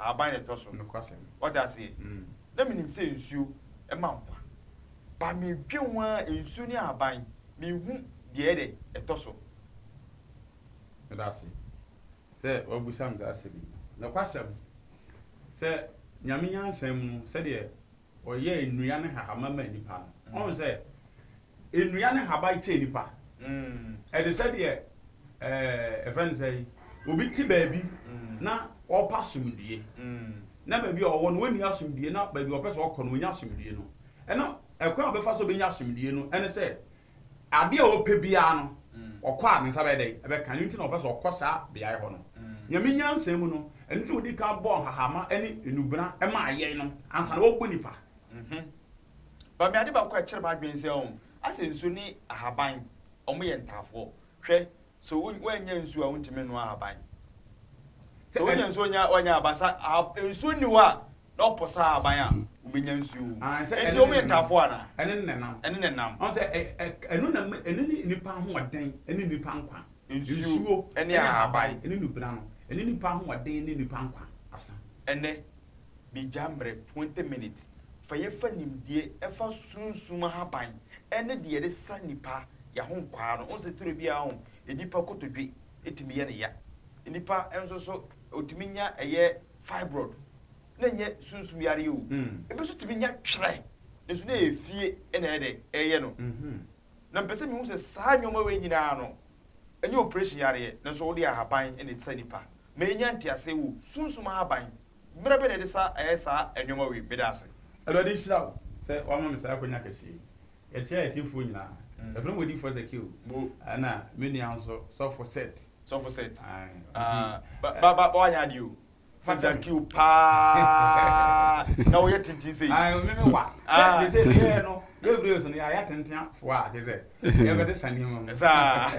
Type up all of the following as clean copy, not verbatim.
ahaban na ɛtɔ so. Nokwasɛm. Wate aseɛ? Na menim sɛ nsuo ma nkwa. But medwen ho ara, nsuo ne ahaban, menhu deɛ ɛyɛ dɛ ɛtɔ so. Meda ase sɛ woabisa me saa asɛm yi. Nokwasɛm, sɛ Nyame nyansa mu no, sɛdeɛ ɔyɛɛ nnua ne nhahamma maa nnipa no, woahu sɛ nnua ne nhaban kyɛn nnipa. Ɛte sɛ deɛ ɛɛ ɛfrɛ no sɛ obi te baabi na ɔrepa asomdue, na baabi a ɔwɔ no ɔnni asomdue, na baabi a ɔpɛ sɛ ɔkɔ no ɔnya asomdue no, ɛno ɛkwan a ɔbɛfa so ɔbɛnya asomdue no ɛne sɛ adeɛ a ɔpɛ biara no ɔkɔ a ne nsa bɛyɛ dɛn ɛbɛka. Ɛno nti na ɔpɛ sɛ ɔkɔ saa beaeɛ hɔ no. Nyame nyansa mu no, ɛno nti na ɔdi kan bɔɔ nhahama ne nnubena maa yɛn no ansa na wɔbɔ nipa. But me ade baako a ɛkyerɛ m'adwene sɛ ɔn asɛ nsuo ne ahaban ɔmo yɛ ntaafoɔ. Hwɛ sɛ wo woannya nsuo a wontumi nnoa ahaban. Sɛ wonya nsuo nya woannya ahaban sa aha nsuo nni hɔ a na ɔpɔ saa ahaban a wobɛnya nsuo. Ah, sɛ Enti ɛne ɔmo ne yɛ nam. ntaafoɔ anaa? Ɛne ne nam. Ɛne ne nam. Ɔn sɛ ɛ ɛ ɛno na ɛma ɛno ne nipa ahoɔden ɛne nipa nkwa. Nsuo Nsuo ɛne ahaban. ɛne nubena no ɛne nipa ahoɔden ne nipa nkwa asa. Ɛnɛ Megya mmerɛ 20 minutes fa yɛfa nimdie ɛfa sunsum ahaban ɛne deɛ yɛde sa nipa yaho nkwaa no. Wohu sɛ turo biara ho nipa kotodwe ɛtumi yɛ ne ya, nipa nso so ɔtumi nya ɛyɛ fibroid na ɛnyɛ sunsum yareɛ o, ebi nso tumi nya twerɛ nso na ɛyɛ fie ɛna ɛyɛ dɛ ɛyɛ no. Na mpɛ sɛ mehu sɛ saa nneɛma wei nyinaa no ɛnyɛ operation yareɛ, nanso wode ahaban ɛna ɛsa nipa. Ma yɛnya nteaseɛ wɔ sunsum ahaban mmerɛ bɛ na yɛde sa ɛyɛ saa nneɛma wei. Meda ase. Awurade nhyira wo sɛ wama me saa akwanya kɛseɛ yi. Yɛkyia atiefoɔ nyinaa. Yɛfrɛ me Odiyifoɔ Zakeo. Mo. Ɛna me nua nso Sɔfo Seth. Sɔfo Seth. Aye, Ah, nti, ba ba ba wanyɛ adeɛ o. Sɛ Fakyɛ me. Zakeo paa na woyɛ tenten sɛ yi. Aye, me me wa. Ah. Sɛ sɛ yɛ no, yɛ videos no yɛ ayɛ tenten afoɔ a kyerɛ sɛ yɛbɛte sa nneɛma mu. Saa.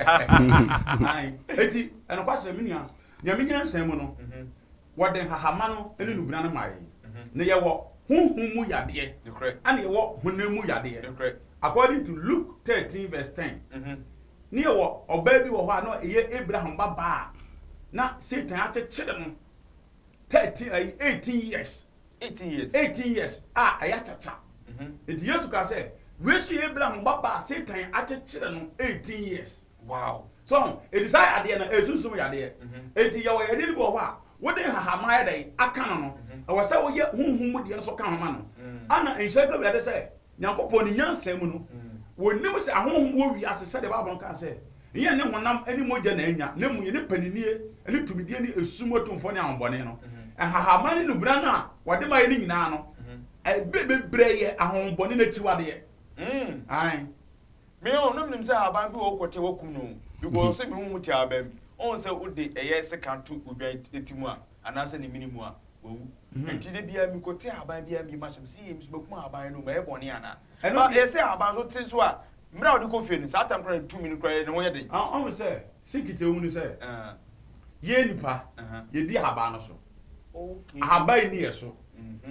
Aye. Eti ɛnokwasɛm me nua, Nyame nyansa mu no, wɔde nhahama no ne nubena no maa yɛn. Na yɛwɔ honhom mu yadeɛ ɛna yɛwɔ honam mu yadeɛ. According to Luke 13 verse 10, ne yɛwɔ ɔbaa bi wɔ hɔ a na ɛyɛ Abraham babaa a na Satan akyekyere no 13 ayi 18 years. 18 years. 18 years a ɛyɛ akyakya. Nti Yesu kaa sɛ wei so yɛ Abraham babaa a Satan akyekyere no 18 years. So eti saa yadeɛ no esunsum yadeɛ. Eti yɛwɔ yadeɛ no bi wɔ hɔ a wode nhahama ayɛ dɛ aka no no, ɛwɔ sɛ woyɛ honhom mu deɛ nso ka ho ma no. Ana nhyira nka Awurade sɛ Nyankopɔn ne nyansa mu no wɔnim sɛ ahonhom wɔ wiase, sɛdeɛ Bible no kaa sɛ yɛn ne honam ne mogya na anya, na mmom yɛne paninnie ne tumidie ne esum atumfoɔ ne ahonhommɔne no. Nhahama ne nubena no a wɔde ma yɛ no nyinaa no, ɛbɛ bebree yɛ ahonhommɔne no akyiwadeɛ. Ae. Me o, na menim sɛ ahaban bi wɔ hɔ kɔte wakum no because sɛ mehu ho te ahaban bi. Ɔhu sɛ wode ɛyɛ sekan to odwan ti mu a anaasɛ ne mene mu a wawu. Nti da biara mekɔte ahaban biara bi mahyɛ me sɛ yie me so makum ahaban no ma ɛyɛ bɔne anaa? Ɛno Ba deɛ. yɛ sɛ ahaban so te so a mmerɛ a wode kɔ fie no saa tam koraa tumi no koraa ne ho yɛ den. Ɔhu sɛ sikiti ehu ne sɛ yɛn nipa yɛdi ahaban no so. Ahaban nni yɛ so.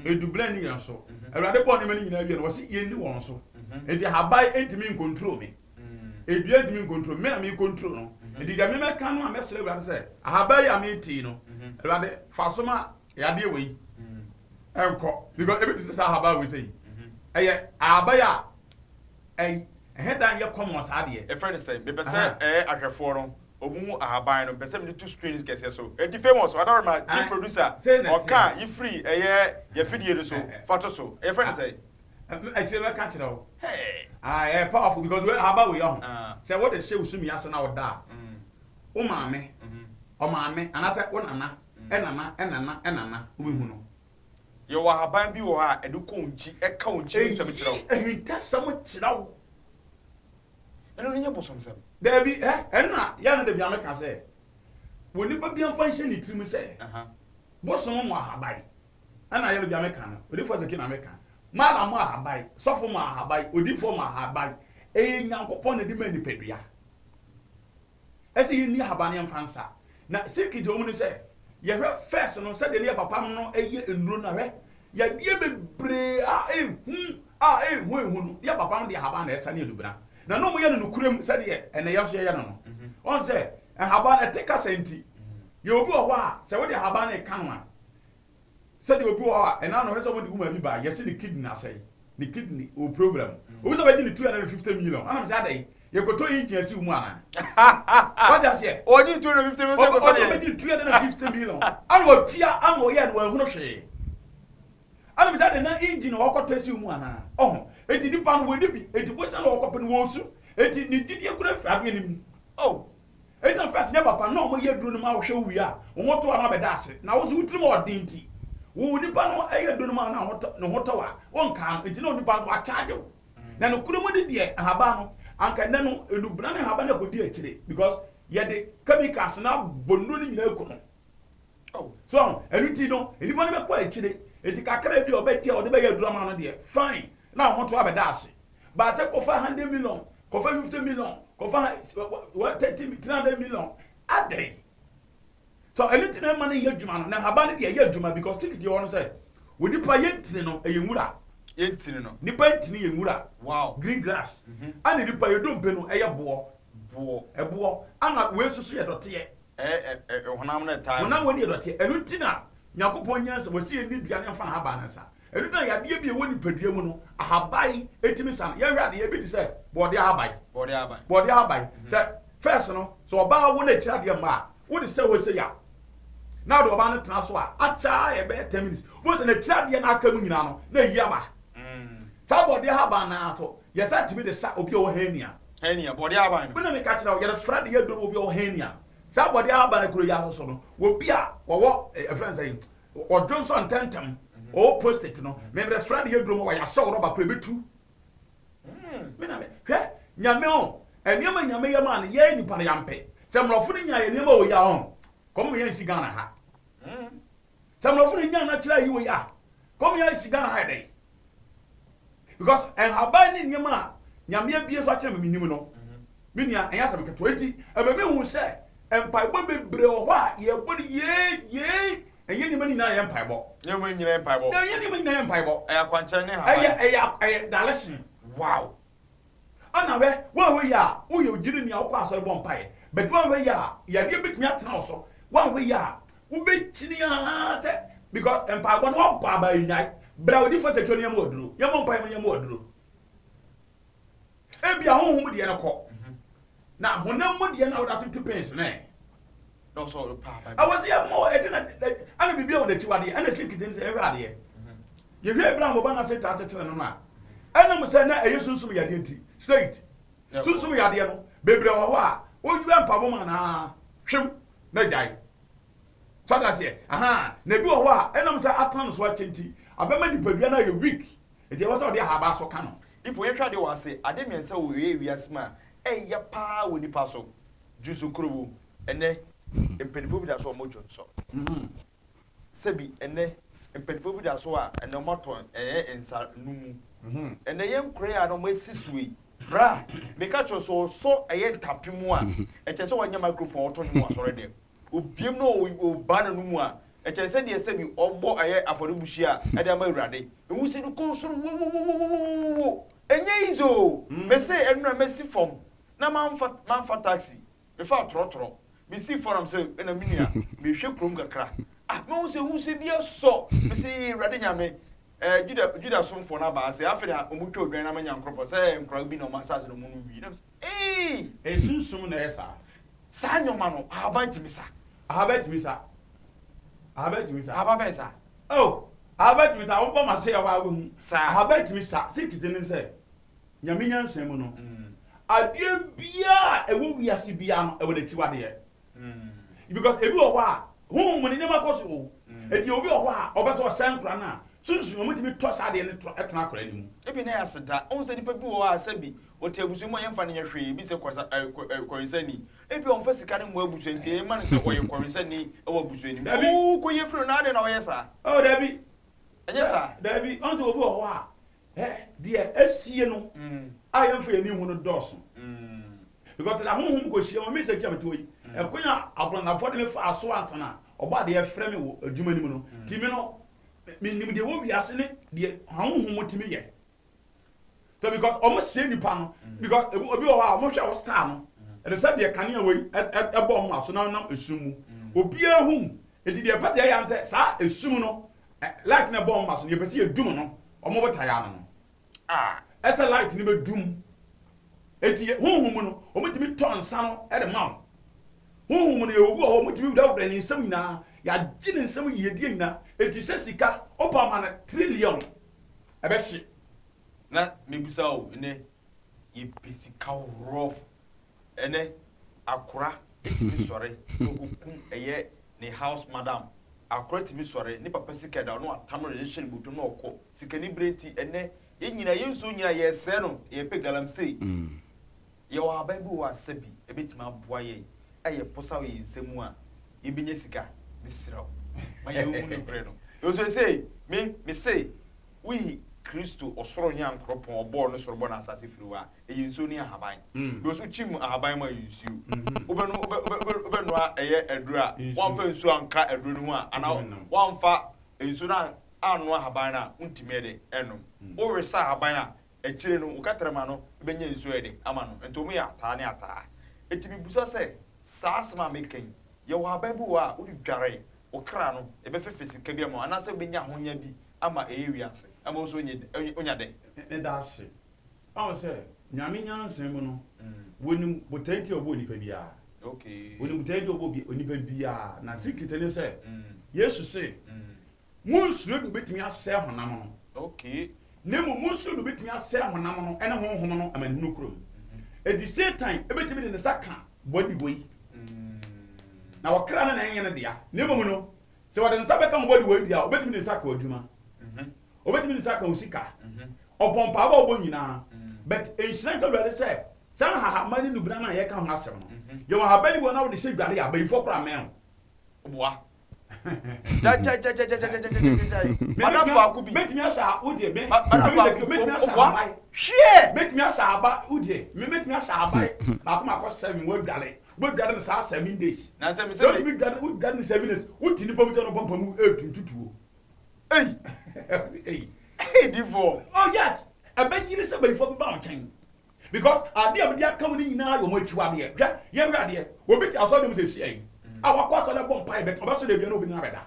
Edubena nni yɛn so. Awurade bɔɔ nneɛma no nyinaa wie no, ɔse yɛnni wɔn so. Enti ahaban ntumi nkontro me. Edua ntumi nkontro me, me na mekontro no. Enti deɛ memɛka no a mɛsrɛ Awurade sɛ ahaban yi a mete yi no, Awurade fa so ma yadeɛ wei ɛnkɔ. Because ebi te sɛ saa ahaban wei sɛ yi. Ɛyɛ ahaban a ɛhɛ dan yɛ common saa deɛ. Ɛfrɛ no sɛ mepɛ sɛ ɛyɛ ahwɛfoɔ no ɔmu hu ahaban no, mepɛ sɛ mede to screen kɛseɛ so. Enti Famous Adaroma chief producer ɔka yi firi ɛyɛ yɛfidie no so fa to so. Ɛyɛfrɛ no sɛ Akyire bɛka kyerɛ wo. Ɛyɛ powerful because wei ahaba wei ɔho sɛ wode hyɛ wo sumi ase na woda a, wo maame, ɔmaame anaasɛ wo nana, ɛnana, ɛnana, ɛnana wobɛhu no. Yɛwɔ ahaban bi wɔ hɔ a ɛde kɔ wo nkyi, ɛka wo nkyi nsɛm kyerɛ wo. Ɛyi ahintasɛm kyerɛ wo. Ɛno no nyɛ bosomsɛm. Daabi, ɛ ɛno na yɛ no da bia meka sɛ wɔ nipa bi mfa nhyɛ ne tirim sɛ bosom mo ahaban. Ɛna yɛ no bia meka no, odifoɔ Ezekiel na meka. Mala mo ahaban, sɔfo mo ahaban, odifoɔ mo ahaban. Ɛyɛ Nyankopɔn na ɛde ma nipadua. Ɛsɛ yɛnni ahaban no yɛmfa nsa. Na secret wɔ mu ne sɛ, yɛhwɛ first no sɛdeɛ ne yɛ papa no yɛ nnuro no a, hwɛ, yadeɛ bebree a ɛhu a ɛhu ɛhu no, yɛ papa no de ahaban na ɛsa ne adubena. Na na wɔyɛ no nokorɛm sɛdeɛ ɛnɛ yɛ nso yɛyɛ no no. Wɔn sɛ ahaban no ɛte kasa nti, yɛ obi wɔ hɔ a sɛ wode ahaban no reka no a, Sɛdeɛ obi wɔ hɔ a, ɛna na ɔhwɛ sɛ wɔde woman bi ba, yɛse ne kidney asɛe, ne kidney wɔ problem. Obi sɛ ɔbɛgye ne 250 million, ɛna mesɛ adɛn, yɛkɔtɔ engine asi wo mu anaa? Wate aseɛ? Ɔgye 250 million sɛ kɔtɔ deɛ. Ɔbɛgye ne 250 million, ɛna watua ama ɔyɛ no wanhunu hwee. Ɛna mesɛ adɛn na engine na wɔkɔtɔ asi wo mu anaa? Ɔho, enti nipa no wɔnni bi, enti bosia na wɔkɔpɛ no wɔsu, enti ne gyidie kura firi adeɛ no mu. Oh. Enti na first nyɛ papa na ɔmo yɛ aduro no ma wo hwɛ wo wie a wo ho tɔ a na wabɛda ase na wo nso wo tirim ɔden nti wo nipa no yɛ aduro no ma na ne ho tɔ a wo nkaa no nti na onipa nso wakyagye wo na nokorɛ mu de deɛ ahaban no anka ɛnɛ no nnubena ne ahaban no akɔdi akyire because yɛde chemicals no abɔ nnuro no nyinaa aku no so ɛno nti no nipa no bɛkɔ akyire nti kakra bi a ɔbɛgye a ɔde bɛyɛ aduro ama no deɛ fine na wo ho tɔ abɛda ase. Baasɛ kɔfa 100 million, kɔfa 50 million, kɔfa 130, 300 million adɛn? So ɛno ti na ɛma no yɛ adwuma no na haba no deɛ ɛyɛ adwuma because secret deɛ wɔ no sɛ wɔ nipa yɛ ntini no ɛyɛ nwura. Yɛ ntini no. Nipa ntini yɛ nwura. Green grass. Ɛna nipa yɛ dompe no ɛyɛ boɔ. Boɔ. Ɛboɔ, ɛna wei soso yɛ dɔteɛ. Ɛɛ, honam no ɛtaa. Honam wɔ ne yɛ dɔteɛ. Ɛno ti na Nyankopɔn nyansa wɔsi yɛ ni dua ne nfa n'ahaban ne nsa. Ɛno ti na yadeɛ bi a ɛwɔ nipadua mu no, ahaban etimi sa no. Yɛhwɛ adeɛ ebi te sɛ bɔɔde ahaban. Bɔɔde ahaban. Bɔɔde ahaban sɛ first no, sɛ ɔbaa wo n'akyiri adeɛ mma a, wode sɛ hɔ sɛ ya na wode ɔbaa no tena so a, akyɛ ɛbɛyɛ 10 minutes wo sɛ n'akyiri adeɛ no aka mu nyinaa no na eyi aba. Saa bɔɔde ahaban naa so yɛsɛ tumi de sa obi a ɔwɔ hernia. Hernia, bɔɔde ahaban no. Wona meka kyerɛ wo, yɛde fra de yɛ duro obi a ɔwɔ hernia. Saa bɔɔde ahaban no kuro yi asoso no, obi a wɔwɔ ɛfrɛ nsɛn ɔdwo nso ntɛntɛm, ɔwɔ prostate no, mɛmrɛ fra de yɛ duro ma wɔyɛ ahyɛ rɔba koro ebetu. Me na me hwɛ Nyame o, nneɛma Nyame yɛ maa no, yɛ nipa no yampɛ sɛ mmorɔfo no nya yɛ nneɛma wɔ yi a ɔn kɔm yɛn nsi Ghana ha. Sɛ mmorɔfo no nya natural yi wɔ yi a, kɔm yɛn nsi Ghana ha yɛ dɛ, because nhaban ne nneɛma a Nyame abie so akyerɛ me menim no, me nua, ɛnyɛ asɛm ketewa. Eti ɛbɛ mi hu sɛ mpaebɔ bebree wɔ hɔ a yɛbɔ no yee yee, ɛnyɛ nneɛma no nyinaa yɛ mpaebɔ. Nneɛma nyinaa yɛ mpaebɔ. Ɛnyɛ nneɛma nyinaa yɛ mpaebɔ. Ɛyɛ akwankyerɛ ne haban. Ɛyɛ direction. Ɛna hwɛ, wɔn ahwɛ yi a woyɛ ogyiri nea wokɔ asɔre bɔ mpaeɛ, but wɔn ahwɛ yi a yadeɛ betumi atena wo so. Wɔn ahwɛ yi a wobɛkyini aa sɛ because mpaebɔ no wɔbɔ aba enyae bra odi fɔ sɛ twɛ no yɛn mu ɔduro, yɛn bɔ mpaeɛ mu yɛn mu ɔduro. Ebi ahohom deɛ no kɔ na honam mu deɛ no a wɔda so ti pins ne Na ɔsɔ ɔrepa aban. Ɛwɔ sɛ yɛmmɔ ɛde na ɛna biribi a wɔ n'akyiwadeɛ ɛna si kete no sɛ yɛhwɛ adeɛ, yɛhwɛ Abraham ɔba no ase taa kyekyere no a ɛnam sɛ na ɛyɛ sunsum yadeɛ nti straight sunsum yadeɛ no bebree wɔ hɔ a woyɛ mpabɔ mu anaa hwem na gyae so ata aseɛ aha. Na ebi wɔ hɔ a ɛnam sɛ atena no so akyɛ nti abɛma nipadua no ayɛ weak, nti ɛwɔ sɛ ɔde ahaba so ka no. Ifo, yɛhwɛ adeɛ wɔ ase, ade mmiɛnsa wɔ wie wiase mu a ɛyɛ paa wɔ nipa so. Dwonso kurobo, ɛnɛ mpanimfoɔ bi da so a wɔn dwonso. Sɛbi, ɛnɛ mpanimfoɔ bi da so a ɛnɛ wɔn atɔ ɛyɛ nsa no mu. Ɛnɛ yɛn nkora yi a na wɔn asi so yi bra, meka kyerɛ sɛ ɔsɔ ɛyɛ ntape mu a, ɛkyɛ sɛ wɔnyɛ microphone ɔtɔ ne mu asɔre dɛm obiem na ɔba n'ano mu a, ɛkyɛ sɛ deɛ sɛbi ɔbɔ ɛyɛ afɔrebuhyia a ɛde ama Awurade nwusie no kɔ soro wowowowowowo. Ɛnyɛ easy o. Mese ɛnura mɛsi fam na mamfa taxi, mefa trɔtrɔ mesi fam nam sɛ ɛna me nua mehwɛ kurom kakra ah, mehu sɛ nwusie bi asɔ. Mese yie Awurade Nyame, Juda somfoɔ no aba ase afei na ɔmo twa odwan na ama Nyankoropɔn sɛ nkora bi na ɔmo ahyɛ ase na ɔmo no wi na mese ee. Esunsum na ɛyɛ saa. Saa nneɛma no, ahaban tumi sa. Ahaban tumi sa, ahaban tumi sa. Ahaban bɛn sa? Oh, ahaban tumi sa. Wobɔ ma so yɛ hɔ a wohu. Saa. Ahaban tumi sa. Secret ne sɛ Nyame nyansa mu no, adeɛ biara a ɛwɔ wiase biara no ɛwɔ n'akyiwadeɛ, because ebi wɔ hɔ a honhom ne nneɛma kɔ so o. Eti obi wɔ hɔ a ɔbɛ sɛ ɔsɛn nkora no a, sunsun wɔn tumi tɔ saa adeɛ no ɛtena akora no mu. Ebi na yɛ aseda ɔn sɛ nipa bi wɔ hɔ a sɛbi ɔte abusua mu a yɛmfa no nyɛ hwee, ebi sɛ kɔsa ɛɛ kɔ ɛɛ kɔwensani, ebi a ɔmfa sika no mmoa abusua nti ɛyɛ ma no sɛ ɔyɛ kɔwensani ɛwɔ abusua no mu. Dabi. Oo, kɔ yɛ firi no na adɛn na ɔyɛ saa? Oh, dabi. Ɛnyɛ saa. Dabi, ɔn sɛ obi wɔ hɔ a ɛ deɛ esie no a yɛmfa yɛn ani hu no dɔɔso, because na honhom kɔ hyia wɔn mi sɛ twɛ mi to yi ɛkwan a aborɔnafoɔ de me fa aso ansa na ɔbɔ adeɛ frɛ mi wɔ adwuma no mu no ti mi no mi nim deɛ wɔ wiase ne deɛ honhom tumi yɛ so, because ɔmo sie nipa no, because obi wɔ hɔ a ɔmo hwɛ wɔ star no ɛde sɛ deɛ kanea wɔ yi ɛbɔ ɔmo aso na ɔnam esum mu, obiara hu. Eti deɛ pɛsɛ ɛyɛ sɛ saa esum no. Light no ɛbɔ wɔn moma so no, yɛpɛ sɛ yɛdum no, wɔn botaeɛ ano no. Ɛsɛ light no bɛdum. Enti honhom mu no, wɔtumi tɔ nsa no de ma wo. Honhom mu no, yɛwɔ obi wɔ hɔ, wɔtumi wurawura ne nsam nyinaa. Yɛagye ne nsam yiedie nyinaa. Enti sɛ sika, wopɛ ama no trillion, ɛbɛhye. Na mebisa wo nnɛ, yɛpɛ sika rough. Ɛnnɛ, akora tumi sɔre na ɔkɔkum ɛyɛ ne house madam. Akora tumi sɔre, ne papa sika da hɔ na watam no de no hyɛ ne bɔtɔm na ɔkɔ. Sikanibere nti, ɛnnɛ, yɛn nyinaa, yɛn nsuo nyinaa, yɛresɛe no, yɛrepɛ galamsey. Yɛwɔ ahaban bi wɔ hɔ a sɛbi ɛbɛtumi aboa yɛn a yɛposaw yɛn nsa mu a, yɛbɛnya sika. Mesrɛ wo, ma yɛnhu nokorɛ no. Ɛfiri sɛ seesei, me, mese, woyi Kristo, ɔsoro Nyankoropɔn, ɔbɔɔ ne soro bɔɔ n'asase firi hɔ a, ɛyɛ nsuo ne ahaban. Because wokyim ahaban mu a ɛyɛ nsuo. Wobɛno, wobɛ, wobɛ, wobɛnoa ɛyɛ aduro a, woamfa nsuo anka aduro no ho a, anaa woamfa nsuo no annoa ahaban no a, wontumi yɛ dɛ ɛnnom. Woresa ahaban a, akyire no, wo kɛtrɛma no bɛnya nsuo ayɛ dɛ ama no. Nti wɔyɛ ataa ne ataa. Nti mebisa sɛ, saa asɛm a meka yi, yɛwɔ ahaban bi wɔ hɔ a wode dware wo kra no, ɛbɛfɛfɛ sika bi ama wo, anaasɛ wobɛnya ahonya bi ama ɛyɛ wiase, ama wo nso wonya dɛ? Meda ase. Wahu sɛ, Nyame nyansa mu no, Onim botae nti a ɔbɔɔ nipa biara. Onim botae nti a ɔbɔɔ onipa biara. Na secret ne sɛ, Yesu se, Monnsuro deɛ obetumi asɛe honam no, na mmom monsuro deɛ obetumi asɛe honam no ne honhom no amanehunu koro mu. Enti Satan betumi de ne nsa ka body wei, na ɔkra no na ɛnyɛ ne dea, na mmom no, sɛ ɔde ne nsa bɛka wo body wei deɛ a, obetumi de ne nsa aka w'adwuma, obetumi de ne nsa aka wo sika, ɔbɔ mpaebɔ a ɔbɔ nyinaa. But nhyira nka Awurade sɛ saa nhahamma ne nnubena no a yɛka ho asɛm no, yɛwɔ ahaban bi wɔ hɔ na wode hyɛ dwale a, abayifoɔ koraa mmɛn wo. Boa. Gyagyagyagyagyagyagyagyagyae. Madam baako bi. Mɛtumi ahyɛ a wodeɛ me. Madam baako bi. Mɛtumi ahyɛ Oboa. ahaban. Hweɛ. Mɛtumi ahyɛ aba wodeɛ me mɛtumi ahyɛ ahaban baako baako seven wɔadwale wɔadwale no saa 7 days. Na sɛ me Sɛ sɛ me. wotumi dwale wodwale no 7 days wote nipa mu sɛ no pampa mu etu ntutuo. Ei. Ei. Ei difoɔ. Oh yes, ɛbɛyere sɛ bayifoɔ bɛba wo nkyɛn. Because adeɛ a mede aka wo no nyinaa yɛ wɔn akyiwadeɛ. Hwɛ, yɛnhwɛ adeɛ. Obi te asɔre dɛm sɛsi yi a wakɔ asɔre abɔ mpaeɛ bɛt ɔbɛsɔre awia na obi nna bɛda.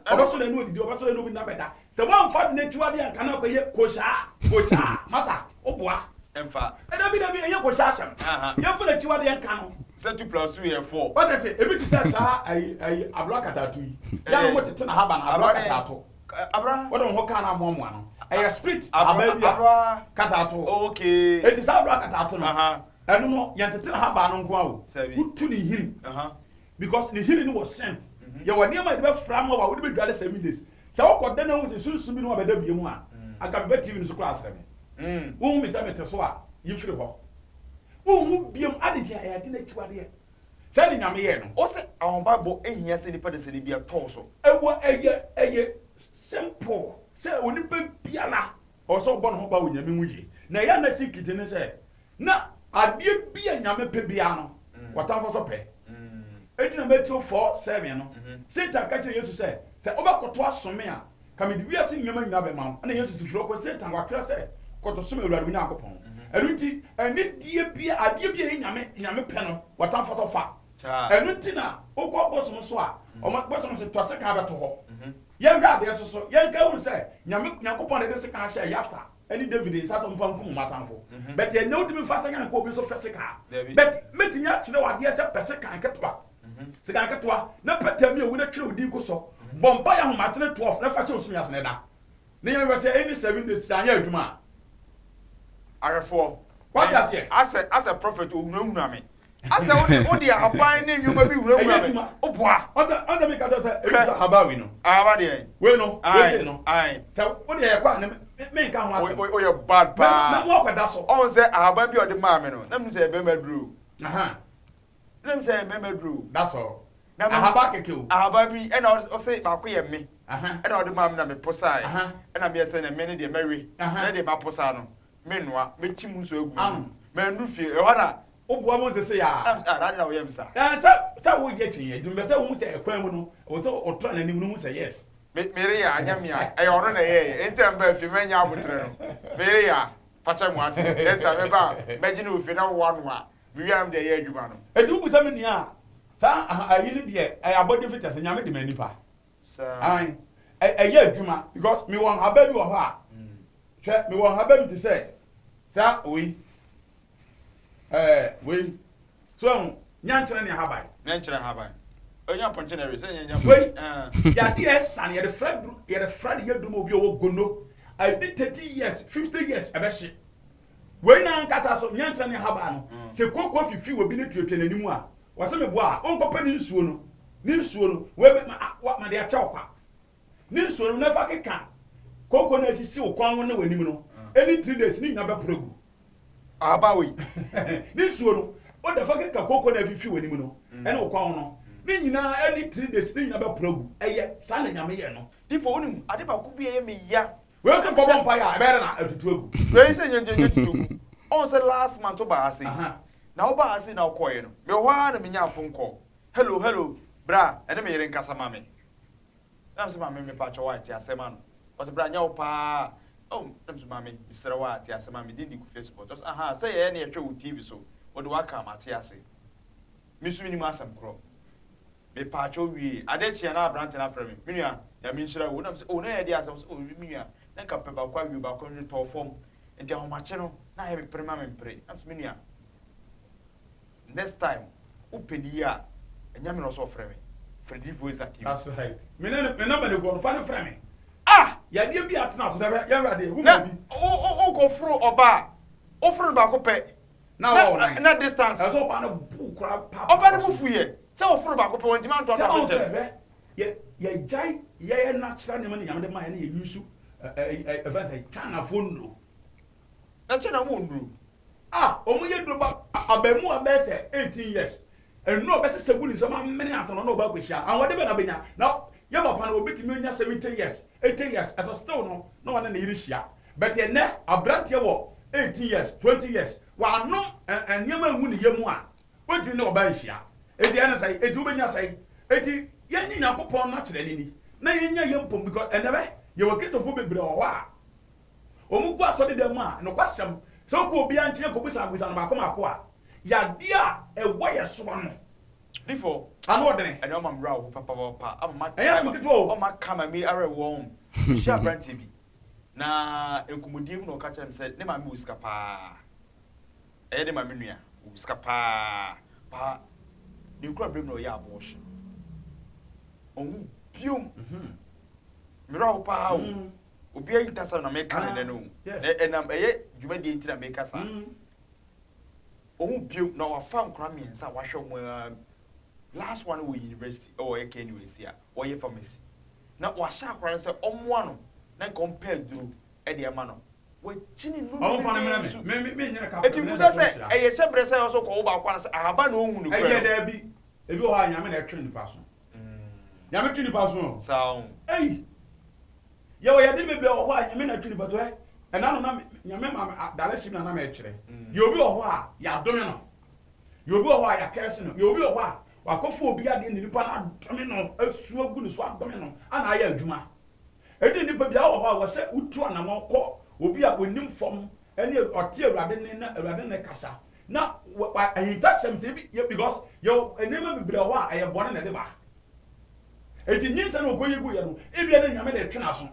Ɔbɛsɔre ɛne odidi, ɔbɛsɔre ɛne obi nna bɛda. Sɛ woamfa de n'akyiwadeɛ anka na akɔyɛ koshaa, koshaa, masa, woboa. Ɛmfa. Dabi dabi, ɛnyɛ koshaa asɛm. Yɛmfa n'akyiwadeɛ nka no. Sɛ 2 plus 2 yɛ 4. Wate ase, ebi te sɛ saa ayi ayi abura katato yi. Yɛ a na wɔtete n'ahaban abura katato. Abra. Wode wo ho kaa no amoamoa no. Ɛyɛ spirit Abra ahaban bi a abra. kataato. Okay. Eti saa abra kataato no, ɛno no yɛntete n'ahaban no nko ara o. Sɛbi. Wotu ne nhini. Because ne nhini no wɔ scent. Yɛwɔ nneɛma a yɛde bɛfra ma wo a wode bɛdwale 7 days. Sɛ wokɔ da na wohu sɛ sunsum bi ne wo abɛda bie mu a, anka meba TV no so koraa asrɛ me. Wohu me sɛ mete so a, yi firi hɔ. Wonhu biom. Ade nti a ɛyɛ ade no akyiwadeɛ. Sɛɛ ne Nyame yɛɛ no. Ɔsɛ ahobaebɔ hia sɛ nipa dasani bi tɔɔ so. Ɛwɔ ɛyɛ ɛyɛ simple sɛ onipa biara ɔwɔ sɛ ɔbɔ ne ho ban wɔ Nyame mu yie. Na ɛyɛ a na secret ne sɛ na adeɛ bi a Nyame pɛ biara no ɔtamfo nso pɛ. Enti na Matthew 4:7 no Satan ka kyerɛ Yesu sɛ sɛ wobɛkoto asom me a Ka mede wiase nneɛma nyinaa bɛma wo. Ɛnna Yesu si firi hɔ kɔe. Satan, wɔatwerɛ sɛ, 'Kɔto som Awurade wo Nyankopɔn. Ɛno nti, anidie biara, adeɛ bi a ɛyɛ Nyame, Nyame pɛ no, w'atamfo sɔ fa. Ɛno nti na wokɔ bosom so a, wɔn, bosom se, tɔ sekan bɛto hɔ. Yɛnhwɛ adeɛ nso so, yɛnka hunu sɛ, Nyame, Nyankopɔn na ɛde sekan hyɛɛ Yafta ne David nsa sɛ wɔmfa nkum wɔn atamfo. But ɛnnɛ wotumi mfa sekan nkɔ obi so fɛ sekan. But mɛtumi akyerɛ wo adeɛ sɛ pɛ sekan ketewa. Sekan ketewa, na pɛtɛ mi ewu na twerɛ wo din gu so. Bɔ mpaeɛ ahomatene 12 na fa hyɛ osumi ase na ɛda. Na yɛnhwɛ sɛ ɛnni 7 days sɛ anyɛ adwuma a. Ahwɛfoɔ. Wate aseɛ? Asɛ asɛ prophet ohunahuna me. Asɛ wode wode ahaban ne nneɛma bi hunahuna me. Ɛyɛ adwuma. Woboa. Ɔsɛ ɔsɛ mi ka kyerɛ sɛ ebi sɛ ahaba wei no. Ahaba deɛ. Wei no wei sei no. Sɛ wode yɛ kɔ a ne me nka ho asɛm. Woyɛ bad paa. Mɛ mɛ akɔda so. Ɔn sɛ ahaban bi a ɔde maa me no na mi sɛ ɛbɛma duro. Na mi sɛ mmarima duro. That's all. Na me ahaba kɛkɛ o. Ahaba bi ɛna ɔsɛ baako yɛ me. Ɛna ɔde maa mi na me posae. Ɛna mi yɛ sɛ na me ne deɛ mɛwe. Na deɛ ma posa no me noa me kyi mu nso egu mu. Mɛ ndu fie ɛhɔ na. O bua mu nsese ya. Ah na adi na ɔyɛ mi sa. Ɛn sɛ sɛ wo yɛ kyin yɛ dwuma sɛ wo sɛ ɛkwan mu no wɔ sɛ ɔtra n'anim no ho sɛ yes. Me mere yɛ anya mi a ɛyɛ ɔno na ɛyɛ yɛ enti ɛmba fie mɛ nya abotrɛ no mere yɛ a fakyɛ mu ate next time mɛba a mɛgye ne wɔ fie na wo anoa. Mewie a na mede ayɛ adwuma no. Enti wobisa me nua a, saa ayi no deɛ ɛyɛ abɔdeɛ mfitiaseɛ, Nyame de ma nnipa. Saa. Ae. Ɛyɛ adwuma because mewɔ nhaba bi wɔ hɔ a, hwɛ, mewɔ nhaba bi te sɛ saa wei, ɛɛ wei so ɛho nyankyerɛ ne ahaban. Nyankyerɛ ahaban. Ɔnya apɔnkye na ɛwe sɛ nyɛ nya. Wei yadeɛ ɛsa no yɛde fra duro, yɛde fra de yɛ duro ma obi a ɔwɔ gono ɛdi 30 years, 50 years ɛbɛhye. Wei na ankasa so nyankyerɛ ne ahaban no, sɛ kooko fifi wɔ bi ne tuatua n'anim a, wɔsɛ meboa a ɔnkɔpɛ ne nsuo no, ne nsuo no wei ma ma de akyɛw kwa, ne nsuo no nafa keka kooko na esisi wo kɔn ho ne w'anim no, ɛni 3 days ne nyinaa bɛporo agu. Ahaba wei. Ne nsuo no o dafa keka kooko na efifi w'anim no ɛne wo kɔn ho no, ne nyinaa ɛni 3 days ne nyinaa bɛporo agu. Ɛyɛ saa na Nyame yɛ no. Difo, wonim ade baako bi a ɛyɛ me ya? Wei o ti nkɔbɔ mpa yɛ a, ɛbɛyɛ dɛ na atutu agu. Wei sɛ nyɛ tutu agu. Ɔn sɛ last month woba ha sei na woba ha sei na wokɔɔyɛ no, mewɔ hɔ ara na menya phone call, "Hello, hello, bra ɛne me yere nkasa ma me." Na sɛ, "Maame, mepa kyɛw a, te asɛm ano." Ɔsɛ, "Bra, nyɛ wo paa." Oh, na sɛ, "Maame, mesrɛ wo a, te asɛm ano, me din de Kofi Asupɔ." Ɔsɛ, "Aha sɛ yɛyɛ ne yɛhwɛ wo TV so, wode waka ma te ase." Me nso menim asɛm korɔ. Mepa kyɛw wie ade kyeɛ na aberante no afrɛ me, "Me nua, Nyame nhyira wo." Nam sɛ, "Oh, na yɛde asɛm sɛ, oh, me nua, na nka pɛ baako awie baako no tɔɔ fam nti ahomakye no na ayɛ me pere ma me mpere." Nam sɛ, "Me nua, next time wopɛ ne yie a, ɛnyɛ me na ɔsɛ ɔfrɛ me, frɛ Difo Isaac yi." That's right. Me ne me number de gɔ no, fa ne frɛ me. Ah! Yadeɛ bi atena so dɛbɛ yɛn wura de wo na ma bi. Wokɔforo ɔba a, woforo no baako pɛ. Na wɔwɔ nan. Na distance. Ɛsɛ ɔba no bu kora pa. Ɔba no mu fu yɛ sɛ woforo baako pɛ, wɔntumi antoatoa sɛ so ɔn nkyɛn. Sɛ hwɛ, yɛ yɛgyae yɛyɛ natural nneɛma ne Nyame de ma yɛ ne yɛ use ɛ ɛ ɛfɛn sɛ Chinafoɔ nnuro. Na kyɛ na mo nnuro. Ah, wɔn yɛ duro ba abamu a bɛyɛ sɛ 18 years nnuro a ɔbɛsesa gu ne nsam amene ansa na ɔna ɔba akɔhyia ahoɔden bɛ na bɛnya na yɛ papa no, obi tumi nya 70 years, 80 years, ɛsɛ still no na ɔne ne yere hyia. But ɛnɛ aberanteɛ wɔ 18 years, 20 years, wanom ɛ nneɛma ehu ne yam a wɔntumi ne ɔbaa nhyia. Eti ɛne sɛ eti wobɛnya sɛ eti yɛnye Nyankopɔn no akyerɛ ne ni na yɛnya yɛn mpom, because ɛnɛ bɛ yɛwɔ Kristofoɔ bebree wɔ hɔ a wɔn gu asɔre dan mu a, nokwasɛm sɛ wokɔ obiara nkyɛn kɔbusa abusa no baako baako a, yadeɛ a ɛwɔ yɛ soɔ no Difo. Ano ɔdene. Ɛnɛ ɔma mmerɛ wo papapapa ama ma. Ɛyɛ asɛm ketewa o. Ɔma kama mi ara wɔ mehyia aberanteɛ bi na nkɔmmɔdie mu na ɔka kyerɛ me sɛ ne maame wɔ sika paa, ɛyɛ ne maame nua wɔ sika paa paa. Ne nkura berɛ mu na ɔyɛ abortion, ɔhu biom mmerɛ wo paa o. Obi ayi ntasa na meka ne nɛ no o. Ɛnam ɛyɛ dwumadie nti na meka saa. Ɔhu biom na wafa nkora mmiɛnsa a wahwɛ wɔn ara. Last one wɔ university, ɛwɔ ɛyɛ KNUST a ɔyɛ pharmacy, na wahyɛ akora no sɛ ɔmmoa no na nka ɔmpɛ aduro ɛde ama no. Wakyini nnuro Ɔmo fa no mmerɛ bebree me so. me me nyere ka. Eti musa sɛ ɛyɛ hyɛ berɛ sɛ ɔsɛ kɔwo baako anasɛ ahaba na ɔhu no Ɛyɛ kura no. Daabi, ebi wɔ hɔ a Nyame na ɛtwe nipa so. Nyame twe nipa so o. Saa o. Eyi yɛwɔ yɛde bebree wɔ hɔ a Nyame na ɛtwe nipa so. Ɛ ɛna no na Nyame ma me dalɛsi na na mɛkyerɛ yɛ. Obi wɔ hɔ a yɛadome no, yɛ obi wɔ hɔ a yɛakɛse no, yɛ obi wɔ hɔ a wakɔfo obi adeɛ ne nipa no adome no, asu agu ne so adome no ana ayɛ adwuma. Ɛdi nipa bi wɔ hɔ a wɔsɛ wotu anamɔ kɔ obi a onim fam ɛne ɔte Awurade ne na Awurade ne kasa na ahintasɛm sɛ ebi yɛ, because yɛ nneɛma bebree wɔ hɔ a ɛyɛ bɔne na ɛde ba. Eti nyinsɛn na ɔkɔ yi gu yɛ no, ebia ne Nyame de twe n'aso.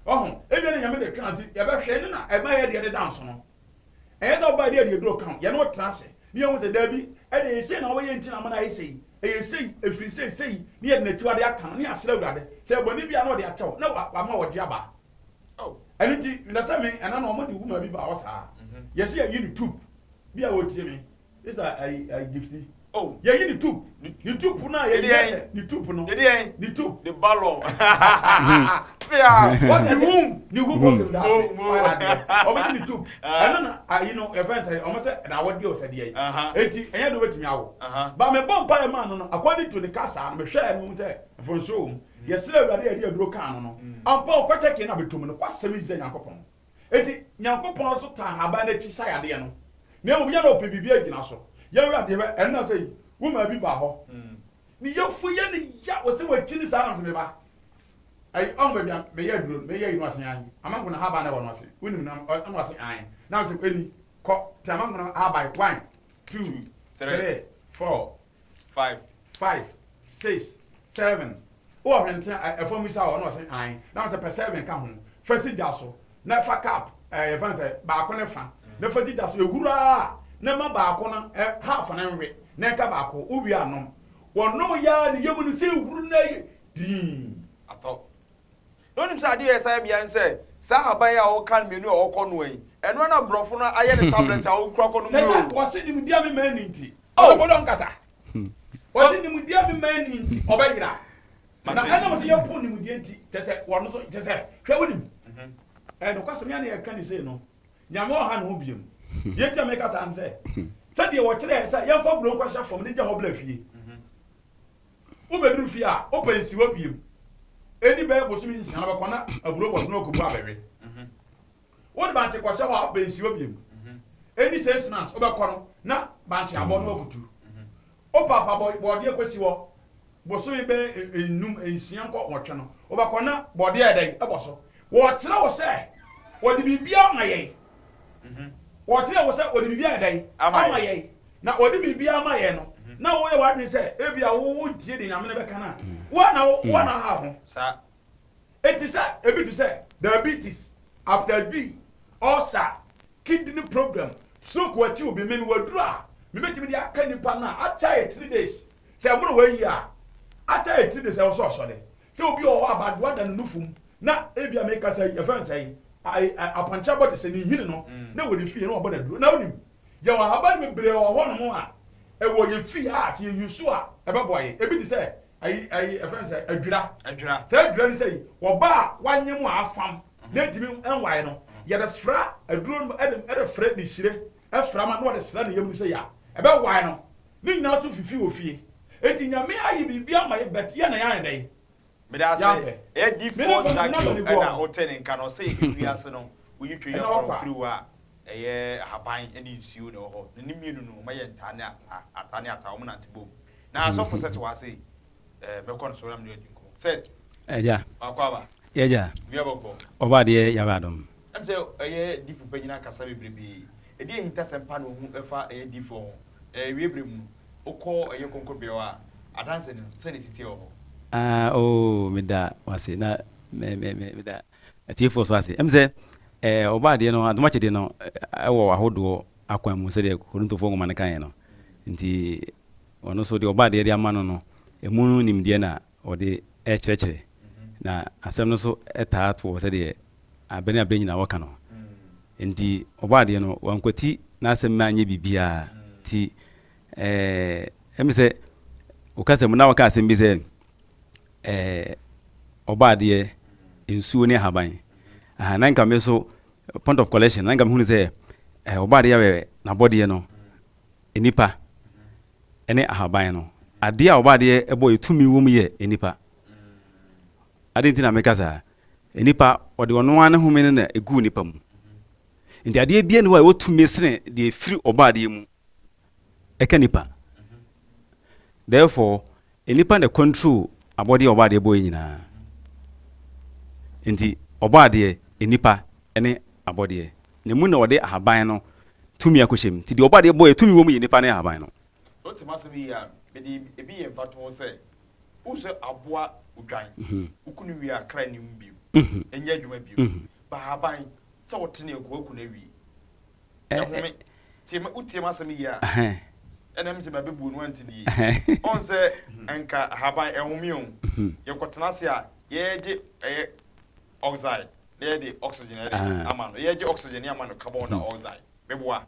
Ɔho ebia ne Nyame de twe n'aso. Yɛbɛhwɛ ne na ɛma yɛ deɛ deda nso no, ɛyɛ sɛ ɔbaa deɛ duro ka ho, yɛne ɔtena ase ne yɛhu sɛ daabi, ɛde ɛyɛ sei na wɔyɛ nti na amana ayɛ sei, ɛyɛ sei ɛfiri sei sei, ne yɛde n'akyiwade aka no ne yɛasrɛ Awurade sɛ ɛbɔne bi a na ɔde akyɛw na wama wɔgye aba. Ɛno nti meda sɛ me ɛna na ɔmo de wuma bi ba hɔ saa, yɛsɛ yɛyi ne tube bi a wɔtie me isa ayi ayi gifti. Oh. Yɛyi ne tube, ne tube no a yɛyi Yɛde yɛn. sɛ ne tube no. Yɛde yɛn. Ne tube. The ballon. Fia. What Ne is womb. Ne womb, okay, that's it. Mo- mo. Why adeɛ ɔmo de ne tube Ah. ɛno na ayi no yɛfɛn sɛ ɔmo sɛ na awɔdeɛ ɔsɛ deɛ yi eti ɛnyɛ de obetumi awo ba. Me bɔ mpa yɛ maa no, according to ne kasa no, mehwɛ no sɛ mfonso wɔ mu. Yɛsrɛ Awurade, yɛde aduro kaa no ampa ɔkɔkyɛ kee na bɛtom no kwasɛm yi sɛ Nyankopɔn eti Nyankopɔn nso tan haban n'akyi sa yadeɛ no, na mmom yɛn na ɔpɛ biribi agyina so. Yɛn wura deɛ bɛ ɛno na sɛ yi woma bi ba hɔ ne yɛfu yɛ ne ya wɔsɛ wɔakyi ne saa nam sɛ meba ayi ɔn baabi a meyɛ aduro no meyɛ yi no ɔse an amanko na haban na ɛwɔ no ɔse wonim na ɔna ɔse an na ɔse ɛni kɔ te amanko na haban one, two, three, four, five, five, six, seven. Wowɔ hwente a ɛfam wisa hɔ? Na ɔse ae. Na ɔse pɛ seven ka ho fa si gya so na fa cup ɛɛ yɛfrɛ no sɛ baako ne fa na fa si gya so ehuru ara a na ma baako no ɛ half no nwe na ɛka baako wowie a nom. Wɔnom yɛ ara ne yam no sɛ ehuru na ɛyɛ dinn. Atɔ. Na wonim sɛ adeɛ a ɛsan yɛ me ya ne sɛ saa ahaban yi a wɔka no mmienu a wɔkɔ noa yi ɛno ara na borɔfo no ayɛ no tablet a wokura kɔnom Na yi sɛ o. wɔse nimdeɛ a mema nni nti Oh! ɔdɔfo dɔ nkasa. Wɔse nimdeɛ a mema nni nti ɔbɛyera. Na Mate. ɛnam sɛ yɛpo nimdeɛ nti, kyerɛ sɛ wɔno nso, kyerɛ sɛ, hwɛ wonim, ɛyɛ nokwasɛm, yɛn a na yɛka ne sei no, Nyame ɔnha ne ho biom. Deɛ nti a meka saa ne sɛ, sɛdeɛ wɔkyerɛɛ sɛ yɛmfa buro nkɔhyɛ fam ne gya hɔ bra fie. Wobɛduru fie a, wopɛ nsiwa biom. Ɛni bɛyɛ bosome nsia no bɛkɔ na aburo bɔ so na wakɔbu abɛwe. Wode bankye kɔhyɛ hɔ a, wopɛ nsiwa biom. Ɛni 6 months wobɛkɔ no na bankye abɔ na wakutu. Wopa fa bɔɔdeɛ kɔsi hɔ bosome bɛyɛ 5, 6 nkɔ 8 no, wobɛkɔ na bɔɔdeɛ yɛ dɛn? Ɛbɔ so. Wɔkyerɛ wo sɛ wɔde biribi ama yɛn. Wɔkyerɛ wo sɛ wɔde biribi ayɛ dɛn? Ama yɛn. Na wɔde biribi ama yɛn no, na woyɛ w'adwene sɛ ebia wo wontie deɛ Nyame no bɛka no a, wo na wo na aha ho. Eti sɛ ebi te sɛ diabetes, hepatitis B, ulcer, kidney problem, stroke wakyi obi meme waduru a mebɛtumi de aka nipa no a akyɛ yɛ 3 days sɛ ɛboro wayi a akyɛ yɛ 3 days ɛwɔ sɛ ɔsɔre sɛ obi wɔ hɔ abadoa da ne nufu mu na ebi a meka sɛ yɛfrɛ no sɛ apɔnkye abɔ te sɛ ne nhini no na wɔ ne fie na wɔbɔ no aduro na wonim yɛwɔ ahaban bebree wɔ hɔnom a ɛwɔ yɛ fie a sɛ yɛyi so a ɛbɛboa yɛ. Ebi te sɛ ayi ayi ɛfrɛ no sɛ adwira. Adwira. Saa adwira no sɛ yi wɔba a wanyɛ mu a afam na ntumi nwae no yɛde fra aduro no ɛde fra ne hyire ɛfra ma na wɔde sra ne yam no sɛ yɛ a ɛbɛwae no ne nyinaa so fifi wɔ fie. Eti Nyame ayɛ biribi ama yɛ bɛt yɛ na yɛayɛ dɛ. Mede ase. Yɛampɛ. Ɛyɛ Me ne difoɔ fa me Zakeo namba ne gu ɛna hɔ. wote ne nka no ɔse ewiase no woyi twe yɛ Ɛna kɔrɔ wakɔ a. firi hɔ a ɛyɛ ahaban ne nsuo na ɛwɔ hɔ na ne mmienu no wɔyɛ ntaa ne ataa ataa ne ataa wɔn nante bom na asɔfo sɛ te wɔ ase mɛkɔ no so na mene adi nkɔmmɔ sɛ Ɛgya. Wakɔ aba. Yɛgya. Wia bɔkɔ. Ɔba adeɛ yaba adom. Ɛm sɛ ɛyɛ difo panyin akasa bebrebee ɛdi ahintasɛm pa na ohu ɛfa ɛyɛ difoɔ ho ɛwie berɛ mu no wokɔ ɛyɛ kɔnkɔbea hɔ a adanse no sɛne ɛsi teɛ wɔ hɔ. Ah, oh, meda wase na me me me meda atiefoɔ so ase. Ɛm sɛ ɔba adeɛ no adom akyɛdeɛ no ɛwɔ ahodoɔ akwan mu sɛdeɛ Korintofoɔ nwoma no kaeɛ no. Nti ɔno nso deɛ ɔba adeɛ de ama no, ɛmu no nimdeɛ na ɔde ɛkyerɛkyerɛ. Na asɛm no so ɛtaa toɔ sɛdeɛ abere ne abere nyinaa wɔka no. Nti ɔba adeɛ no wankwati n'asɛm ma anyɛ biribiara. Nti ɛmi sɛ wokasa mu na wɔka asɛm bi sɛ ɔba adeɛ nsuo ne ahaban. Aha, na nka me so point of collection na nka mehunu sɛ ɔba adeɛ yɛ n'abɔdeɛ no nipa ɛne ahaban no. Adeɛ a ɔba adeɛ ɛbɔ yɛ tumi wɔ mu yɛ nipa. Ade nti na meka saa nipa ɔde ɔno ara ne home no na egu nipa mu. Nti adeɛ bia ne hɔ a ɛwɔ tumi sene deɛ efiri ɔba adeɛ mu ɛka nipa. Therefore nipa na control abɔdeɛ a ɔba adeɛ bɔ yɛ nyinaa. Nti ɔba adeɛ nipa ne abɔdeɛ na mu na ɔde ahaban no tumi akɔhyɛ mu. Nti deɛ ɔba adeɛ bɔ yɛ tumi wɔ mu yɛ nipa ne ahaban no. Wote m'asɛm yi a mede ebi yɛ mfatoho sɛ wohu sɛ aboa odwan woku no wie a kra nni mu bio ɛnyɛ adwuma bio ba ahaban sɛ wotene aku waku no awie ɛhome tie wotie m'asɛm yi a ɛna m sɛ mabɛbuo no ante ne yie ɔn sɛ nka ahaban ɛhome o yɛkɔtena ase a yɛgye ɛyɛ oxide na yɛde oxygen yɛde ama no yɛgye oxygen ne ama no carbon dioxide meboa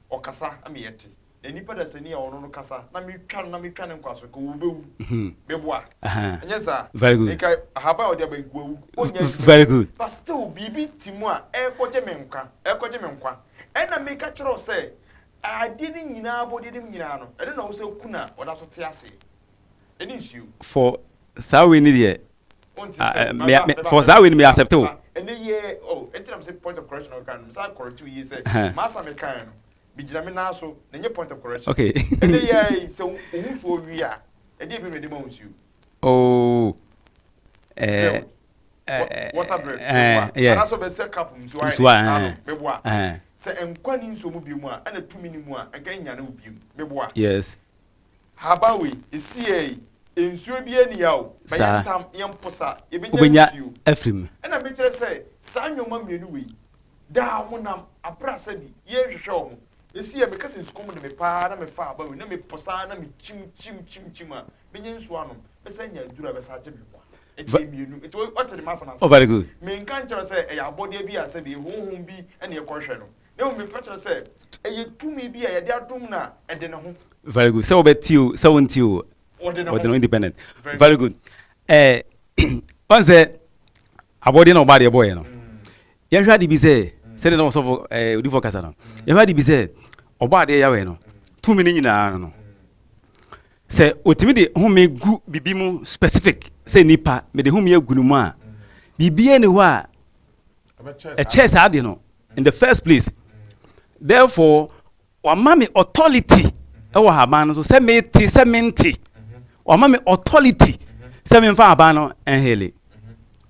ɔkasa ama yɛte na nipa da sani a ɔno no kasa na metwa no na metwa ne nkwa so ka wɔbɛwu meboa ɛnyɛ saa. Very good. Nka ahaban a ɔde aba nku awu ɔnya adwuma. Very good. But still biribi ti mu a ɛrekɔgye me nkwa ɛrekɔgye me nkwa ɛna meka kyerɛ wo sɛ adeɛ no nyinaa abɔdeɛ no nyinaa no ɛno na wo sɛ ku na ɔda so te aseɛ ɛne nsuo. For saa wei ni deɛ Wonte ah, still for saa wei ni me accept o. Ɛnɛ yɛ oh ɛnti na sɛ point of correction ɔka no mesa correct wo yie sɛ maasa mekae no megyina me nan so na ɛnyɛ point of correction. Ɛnɛ yɛ sɛ wo ho nsuo wie a ɛdeɛ bi na ɛde ma wo nsuo. Oh. Drilled. Water drill meboa anaasɛ ɔbɛsɛ cup nsuo ayɛ Nsuo a, dɛ ano meboa sɛ nkwa ni nsuo mu bio mu a ɛna tumi ni mu a nka ɛnyane wo bio meboa. Haba wei esi yɛ yi. Nsuo biara nni ha o, ma Saa. yɛntam, yɛmposa, yɛbɛnya Wobɛnya nsuo. afiri mu. Ɛna mekyerɛ sɛ saa nnoɔma mmienu wei, daa wɔnam aberɛ a sɛbi yɛrehwehwɛ wɔn. Ɛsi a meka sɛ nsukɔm de me paa na mefa aba wei na meposa na mekyim kyim kyim kyim a, mɛnya nsuo anom, mɛsan anya aduro a ɛbɛsan agye me nkwa. Nti ɛyɛ mmienu. Nti wote deɛ m'asɛm ase? Oh, very good. Menka nkyerɛ wo sɛ ɛyɛ abɔdeɛ bi a sɛbi honhom bi na yɛkɔhwehwɛ no. Na mmom mepɛ kyerɛ sɛ ɛyɛ tumi bi a yɛde adom no a ɛde ne ho. Very good. Sɛ wobɛte o, sɛ wonte o, Ɔde ne ɔde ne ho. ho independent. Very Very good. good. Ɛɛ, ɔn sɛ abɔdeɛ na ɔbaa deɛ bɔɔyɛ no. Yɛnhwɛ ade bi sɛ, sɛdeɛ na ɔsɔfo ɛɛ odifoɔ kasa no. Yɛnhwɛ ade bi sɛ, ɔbɔ adeɛ Yahweh no, tumi no nyinaa no no. Sɛ otumi de home gu biribi mu specific sɛ nipa, mede home agu no mu a, biribiara ni hɔ a ɛkyɛɛ saa ade no in the first place. Therefore, wama me authority ɛwɔ haban no so sɛ mete sɛ mente. Wama me authority sɛ memfa haban no ɛnhele.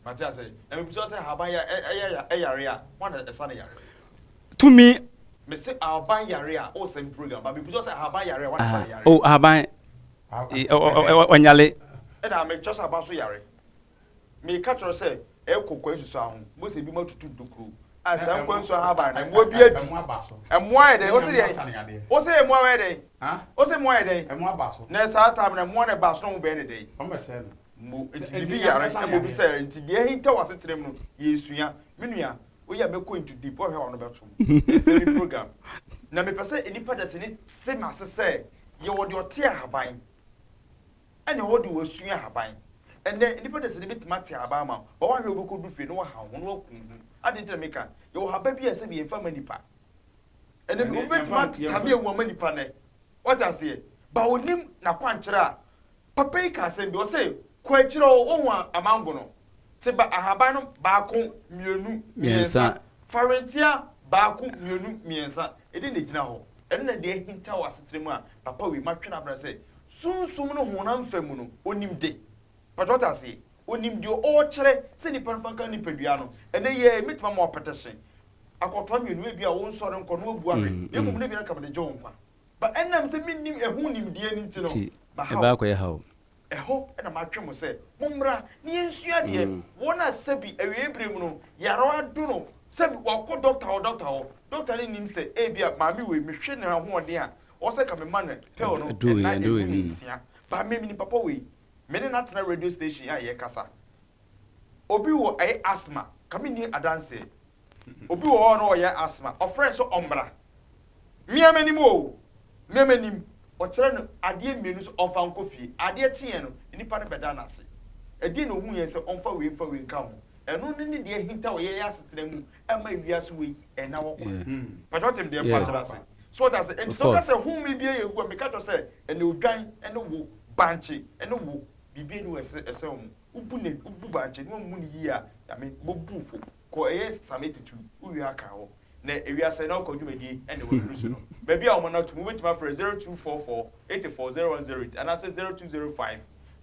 Mate ase. Na mebisa sɛ haban yɛ ɛyɛ ɛyare a, hwan na ɛsa no yare? Tumi. Mese ahaban yare a, o sɛm program, ba mebisa sɛ ahaban yare a, hwan na ɛsa no yare? Oh, ahaban ɔnyale. Ɛna mekyerɛ sɛ ahaban so yare. Meka kyerɛ sɛ ɛkɔ kwan susu aho, mo sɛ ebi mo atutu ntokuro. A saa nkwan su ahaban no, mmoa bi adi. Mmoa yɛ dɛn? Ose deɛ? Ose mmoa yɛ dɛn? Ose mmoa yɛ dɛn? Na saa time na mmoa na ɛba so na wɔn bɛyɛ ne dɛn? Mo nti bibi yare ɛma obi sɛ nti deɛ ahinta wɔ asetena mu no yɛsua. Me nua, woyɛ a mɛkɔ into deep, wɔhwɛ a ɔno bɛtom. Ɛsɛ mi program. Na mepɛ sɛ nnipa dasani te m'ase sɛ yɛwɔ deɛ ɔte ahaban. Ɛna ɛhɔ de wasua ahaban. Ɛnnɛ, nnipa dasani bɛtumi ate ahaban ama wo, but woanhwɛ a wobɛkɔdu fie na woahaw ho na woaku wo ho. Adɛn nti na meka? Yɛwɔ haba bi a sɛbi yɛmfa mma nnipa. Ɛnnɛ, obi bɛtumi ate tame awu ama nnipa nnɛ. Woate aseɛ? But ɔnim n'akwankyerɛ a, papa yi ka asɛm bi, ɔse, kɔ akyire hɔ, wohu amango no? Te ba ahaban no baako, mmienu, mmiɛnsa. Fawentia baako, mmienu, mmiɛnsa. Ɛdeɛn na ɛgyina hɔ? Ɛno na deɛ ahinta wɔ asetena mu a papa wei matwe no abena sɛ sunsum no honam fa mu no ɔnim de. Mpakyɛ wote aseɛ? Ɔnim deɛ ɔrekyerɛ sɛ nipa no fa nka nipadua no. Ɛnɛ yi ara mɛtumi ama wo apɛtɛhye akɔtoa mmienu ebia wo nsɔre nkɔ na wabu ahwɛ na mmom na ebia na nka mede gye wo nkwa. But ɛnam sɛ mennim ɛho nimdeɛ no nti no Nti mahaw. ɛbɛ akɔyɛ haw. Ɛhɔ na matwe mo sɛ, mommra na yɛnsua adeɛ. Wɔn a sɛbi awieeɛ berɛ mu no, yarewa ado no, sɛbi wakɔ dɔkta hɔ, dɔkta hɔ, dɔkta no nnim sɛ ebia maame wei, mehwɛ n'ahoɔden a, ɔwɔ sɛ nka mema no pill no nna nnum nsia. But me, menim papa wei, me ne no atena radio station a yɛrekasa. Obi wɔ ɛyɛ asthma, ka menni adanseɛ. Obi wɔ hɔ a na ɔyɛ asthma, ɔfrɛ no sɛ ɔmmra. Mea m'anim o, mea m'anim. Ɔkyerɛ no adeɛ mmienu sɛ ɔmfa nkɔ fie. Adeɛ kyeeɛ no, nipa no bɛda no ase. Ɛdeɛn na ɔhuiɛ sɛ ɔmfa wei mfa wei nka ho? Ɛno ne ne deɛ ahinta wɔ yɛn asetena mu ɛma wiase wei ɛnna hɔ kwa. Mpakyɛ wote me deɛ mpa kyerɛ ase? So wote ase? Nti sɛ woka sɛ home bi yɛ gu a, meka kyerɛ sɛ ɛnɛ odwan ne wo, bankye ne wo, biribi ani wɔ ɛsɛ ɛsɛ wo. Wobu ne wobu bankye na wammu no yie a, Nyame bɛbu wo fo. Kɔ ɛyɛ Psalm 82, wowie a ka hɔ. Na ewiase na ɔkɔ dwumadie ɛna ɛwɔ duru so no. Baabi a wɔn no atum, wobɛtumi afrɛ 0244 84 0108 anaasɛ 0205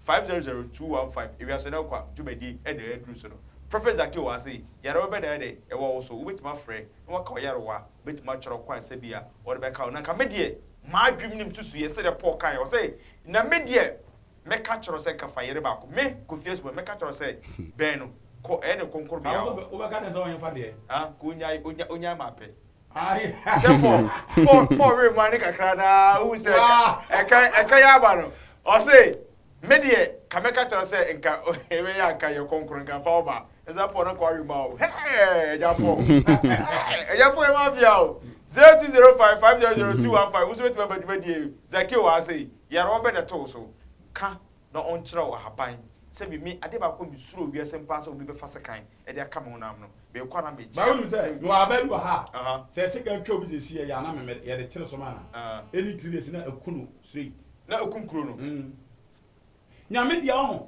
500 215. Ewiase na ɔkɔ dwumadie ɛna ɛwɔ duru so no. Prophet Zakeo wɔ ha sei, yarewa bɛn na ɛyɛ dɛ ɛwɔ wo so? Wobɛtumi afrɛ na waka ɔyarewa, wobɛtumi akyerɛ ɔkwan sɛ bi a wɔde bɛka wo. Na nka me deɛ, m'adwene ne me nsusuiɛ sɛdeɛ Paul kaeɛ, ɔsɛ, na me deɛ, Mɛka kyerɛ wo sɛ nka fa yere baako. Me, Kofi Asuma, mɛka kyerɛ wo sɛ bɛn no, kɔ ɛyɛ ne kronkronbea Na hɔ. wo nso wobɛka dɛn sɛ ɔnfa deɛ? Ah, ka onyae, onya, onyae ma apɛ. Hwɛ Paul, Paul, Paul wee mu ani kakra na wohu sɛ ɛka, ɛka yɛ aba no. Ɔse, me deɛ, ka mɛka kyerɛ wo sɛ nka ɛbɛyɛ a nka yɛ kronkron, nka fa wo ba. Ɛsɛ Paul na kɔ awe mu a o. Hɛɛ, ɛgya Paul. Hɛɛ, ɛgya Paul yɛ mafia o. 0205 500 215, wo nso bɛtumi aba dwumadie yi. Zakeo wɔ ha sei. Yarewa bɛ na ɛto wo so? Ka na ɔnkyerɛ wo ahaban. Sɛbi me, adeɛ baako a mesuro wɔ wiase mu paa sɛ obi bɛfa sekan de aka me honam no. Merekɔ a na mekyea. But wonim sɛ, mewɔ ahaban bi wɔ ha a, sɛ sekan twa obi seesei a, ɛyɛ a na me yɛde kyere so ma no a, ɛnni 3 days na aku no straight. Na ɛkum kuro no. Nyame deɛ ɔho,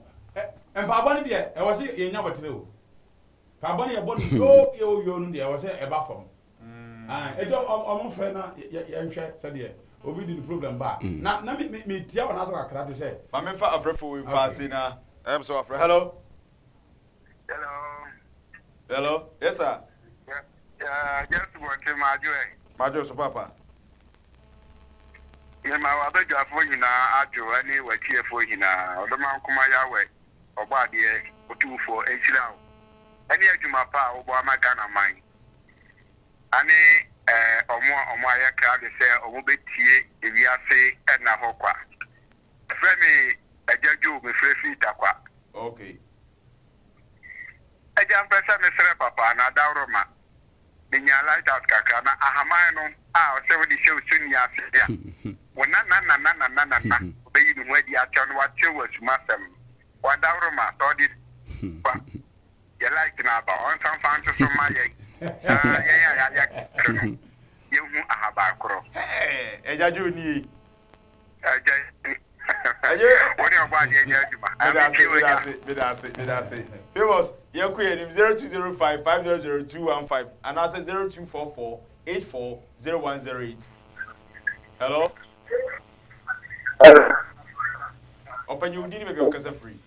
mpaabɔ no deɛ ɛwɔ sɛ yɛnya aboterɛ o. Mpaabɔ no yɛbɔ no yoo yoo yoo no deɛ ɛwɔ sɛ ɛba fam. Ɛti ɔmo frɛ na yɛnhwɛ sɛdeɛ obi di ne problem ba a. Na na me me me tia wɔn aso kakra te sɛ. Ma me nfa afrɛfo wei mfa ase na ɛyɛ me sɛ wafrɛ. Hello. Hello. Hello. Yes sir. Yeah, just what madwo ɛ. Madwo so papa. Mema w'abadwafoɔ nyinaa adwo ne w'atiefoɔ nyinaa. Ɔdomankoma Yahweh Ɔbɔadeɛ Otumfoɔ nhyira wo ne adwuma pa a wobɔ ama Ghana man ane ɔmo a ɔmo ayɛ krado sɛ ɔmo bɛtie ewiase nna hɔ kwa. Yɛfrɛ me Agya Joe mefrɛ firi Tarkwa. Okay. Agya mpɛ sɛ mesrɛ papa na adaworoma Minyaa lighthouse kakra, na ahaman no a ɔsɛ wode hyɛ wo sonni ase a, wo nana-nana-nana-nana obeyi ne ho adi akyerɛ wo na wakyerɛ wo asumasɛm no. W'adaworoma, sɛ ɔde ba yɛ light no aba, ɔnsan mfa nto so mma yɛn na yɛn a yɛayɛ kere no, yɛnhu ahaban korɔ. Hey, Agya Joe nie. Agya wo ne ɔbɔ adeɛ nyɛ adwuma. Medase, medase, medase, medase. Famous, yɛn kɔ yɛn anim 0205 500 215 anaasɛ 0244 84 0108. Hello. Hello. Ɔpanyin wo din ne baabi a ɔkasa firi.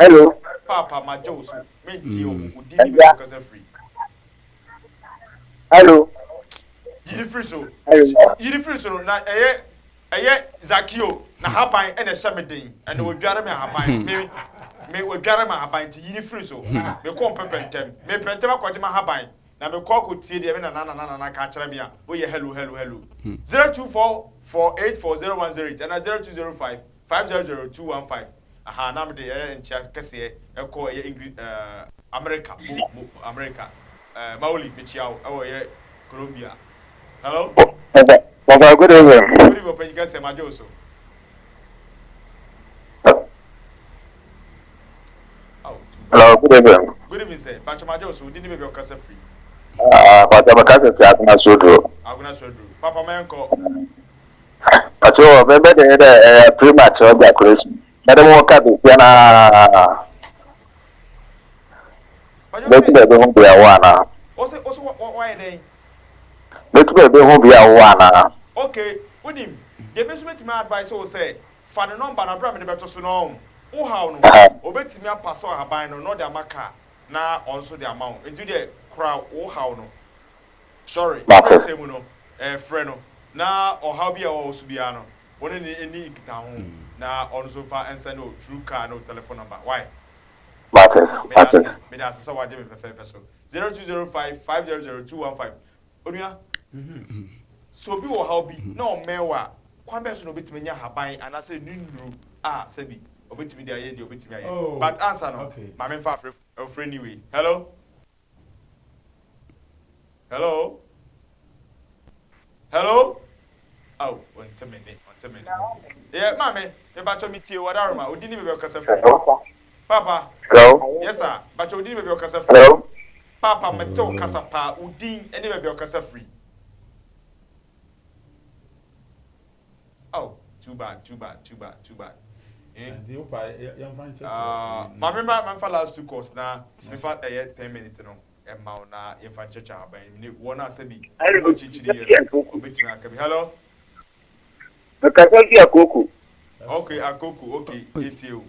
Hello. Paapa ma gye wo so mentie wo wo din ne baabi a ɔkasa firi. Hello. Yiri firi so. Yiri firi so no na ɛyɛ ɛyɛ Zakio na haban ɛna ɛhyɛ me den ɛna odware me ahaban me me odware me ahaban nti yiri firi so me kɔ mpɛpɛ ntɛm me pɛ ntɛm akɔgye ma haban na me kɔ akɔ tie deɛ me nana nana nana ka kyerɛ me a oyɛ hello hello hello 0244840108 ɛna 0205 500215 Ahaa na mede ɛyɛ nkyea kɛseɛ ɛkɔ ɛyɛ Ingri ɛɛ America mo mo America ɛɛ Mauli mekyea wo ɛwɔ ɛyɛ Colombia Hello. Papa, Papa, good evening. Good evening, ɔpanyin kɛseɛ magye wo so. Oh, too bad. Hello, good evening. Good evening, sir. Pacho magye wo so, wodi ne baabi a ɔkasa firi. Ah, Papa, bɛka sɛ fi Agona Sodro. Agona Sodro. Papa ma yɛnkɔ. Ɔtse hɔ, bɛbɛ de dɛ ɛyɛ premature ejaculation. Bɛde mo ka besia na bɛti bɛbi ho bia wo anaa? Ose ose wayɛ dɛn? Bɛti bɛbi ho bia wo anaa? Okay, wonim, deɛ me nso mɛtumi advice wo sɛ, fa ne number no aberɛ a mede bɛto so no ɔn, wo haw no, ɔbɛtumi apasɔ ahaban no na ɔde ama car na ɔno nso de ama wo, nti wodeɛ kora wo haw no. Sorry, Mate. kasa mu no, eh, frɛ no na ɔhaw bi a ɛwɔ wo so biara no, wo ne no nni nkitaho na ɔno nso mfa nsɛnde wo through car ne wo telephone number. Why? Mate, Meda mate. ase, meda ase sɛ wagye me fɛfɛɛfɛ so. 0205 500 215. Onua, sɛ obi wɔ ɔhaw bi na ɔmmɛn wo a, kwan bɛn so na obetumi anya haban anaasɛ ne nnuru a sɛbi obetumi de ayɛ deɛ obetumi ayɛ? Oh, But ansa no, okay. ma memfa afrɛ ɔfrɛ ni wei. Hello? Hello? Hello? Oh, ɔnte me ne, ɔnte me ne. Yeah, maame, me bacho me tie wadaroma, odi ni bebe ɔkasa firi. Papa. Hello? Yes sir, bacho odi ni bebe ɔkasa firi. Hello? Papa, me te wo kasa pa, odi ne bebe ɔkasa firi. Oh, too bad, too bad, too bad, too bad. Eh? Nti wo pa yɛmfa nkyɛkyerɛ. Ah, maame ma ma nfa last two calls na mefa ɛyɛ 10 minutes no ɛma wo na yɛmfa nkyɛkyɛ ahaban yi ne wɔn a sɛbi Hello. wɔn akyikyiri yɛ no obetumi aka bi. Hello? Mekasa fi Akoko. Okay, Akoko, okay, yɛtie o.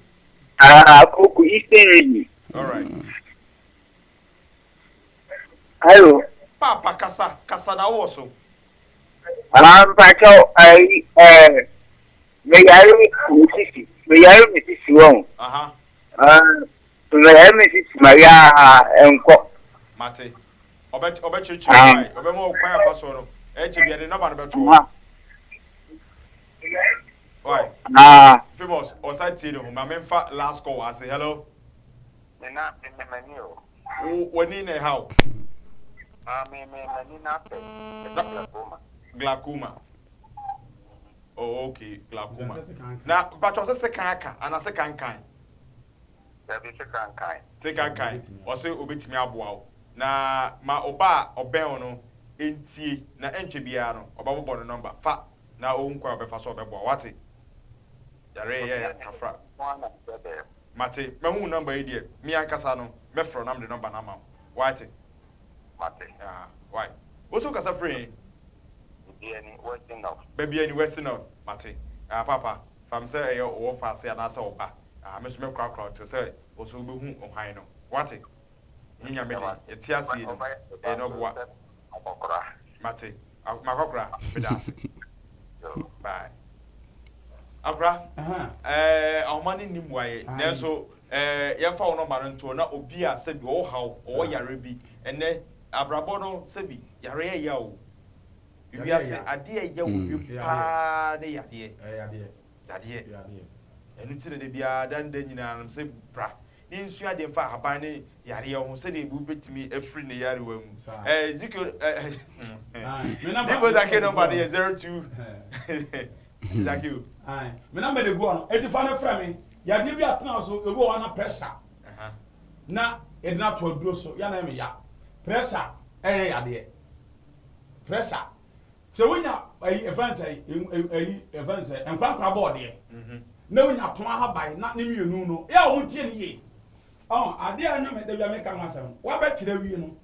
Ah, Akoko, Eastern Region. All right. Hello. Papa kasa, kasa na wɔ so. Ah, mpakyɛw, ayi, ɛɛ, meyare me sisi, meyare me sisi wɔn. Aha. Ah, meyare me sisi ma ya nkɔ. Mate. Ɔbɛ ɔbɛkyerɛkyerɛ Ah. mu ayi. Ɔbɛma ɔkwan afa soɔ no. Ɛkyɛ bi ɛde nɔba no bɛto hɔ. Ah, Why? ah, Famous, ɔsa tie ne ho. Ma memfa last call wɔ ase. Hello? Me na me me m'ani o. Wo w'ani na ɛha wo. Ah, me me m'ani na apɛ. Ɛsɛ glaucoma. Glaucoma. Oh, okay, glaucoma. Na mpatwa ɔsɛ sekan aka anaa sekan kan? Dabi sekan kan. Sekan kan. Ɔsɛ obetumi aboa wo. Na ma ɔba a ɔbɛn wo no ntie na ɛnkyɛ biara no ɔbɛbobɔ ne nɔmba fa na ohu kwan a ɔbɛfa so a ɔbɛboa wo. Wate? Yare yɛ ya kafra. Mate. Mahu wo nɔmba yi deɛ me ankasa no mɛfrɛ wo na mede nɔmba no ama wo. Wate? Mate. Ah, why? Wo so kasa firi he? Bibiani, Western North. Bibiani, Western North. Mate. Ah, papa, fam sɛ ɛyɛ ɔwɔ faase anaasɛ ɔba. Ah, me nso mɛkorakora wo till sɛ wo so wobɛhu ɔhan no. Wate? Ɛnyɛ Nyame den. Yɛte aseɛ ni. Ɛyɛ na ɔboa. Akɔkora. Mate. Makɔkora. Meda ase. Bye. Akora, ɛɛ ahoma no nni mmuaeɛ, nanso ɛɛ yɛmfa wo nɔmba no ntoɔ na obi a sɛbi ɔwɔ haw, ɔwɔ yare bi, ɛnɛ abrabɔ no sɛbi yareɛ ɛya o. Wiase adeɛ ɛya wɔ wiem paa ne yadeɛ. Yadeɛ. Ɛno nti na da biara da ne da nyinaa no sɛ bra ne nsua adeɛ mfa ahaban ne yareɛ ho sɛdeɛ ebi wobɛtumi afiri ne yarewa mu. Eh, Ezekiel, eh, Difo Zake nɔmba no yɛ 02 Zake Me namba de gu hɔ no, eti fa no frɛ me. Yadeɛ bi atena so, ebi wɔ hɔ na pressure na yɛde no ato aduro so, yɛ na ɛyɛ me ya. Pressure ɛyɛ yadeɛ. Pressure Sɛ wonya ayi ɛfɛn sɛ ayi ɛfɛn sɛ nkorankora bɔɔdeɛ na wonya tɔn ahaban na ne mmienu no yɛ a wɔn tie ne yie ɔn adeɛ a ɛna mɛ dabi a mɛka ho asɛm wabɛkyerɛ wie no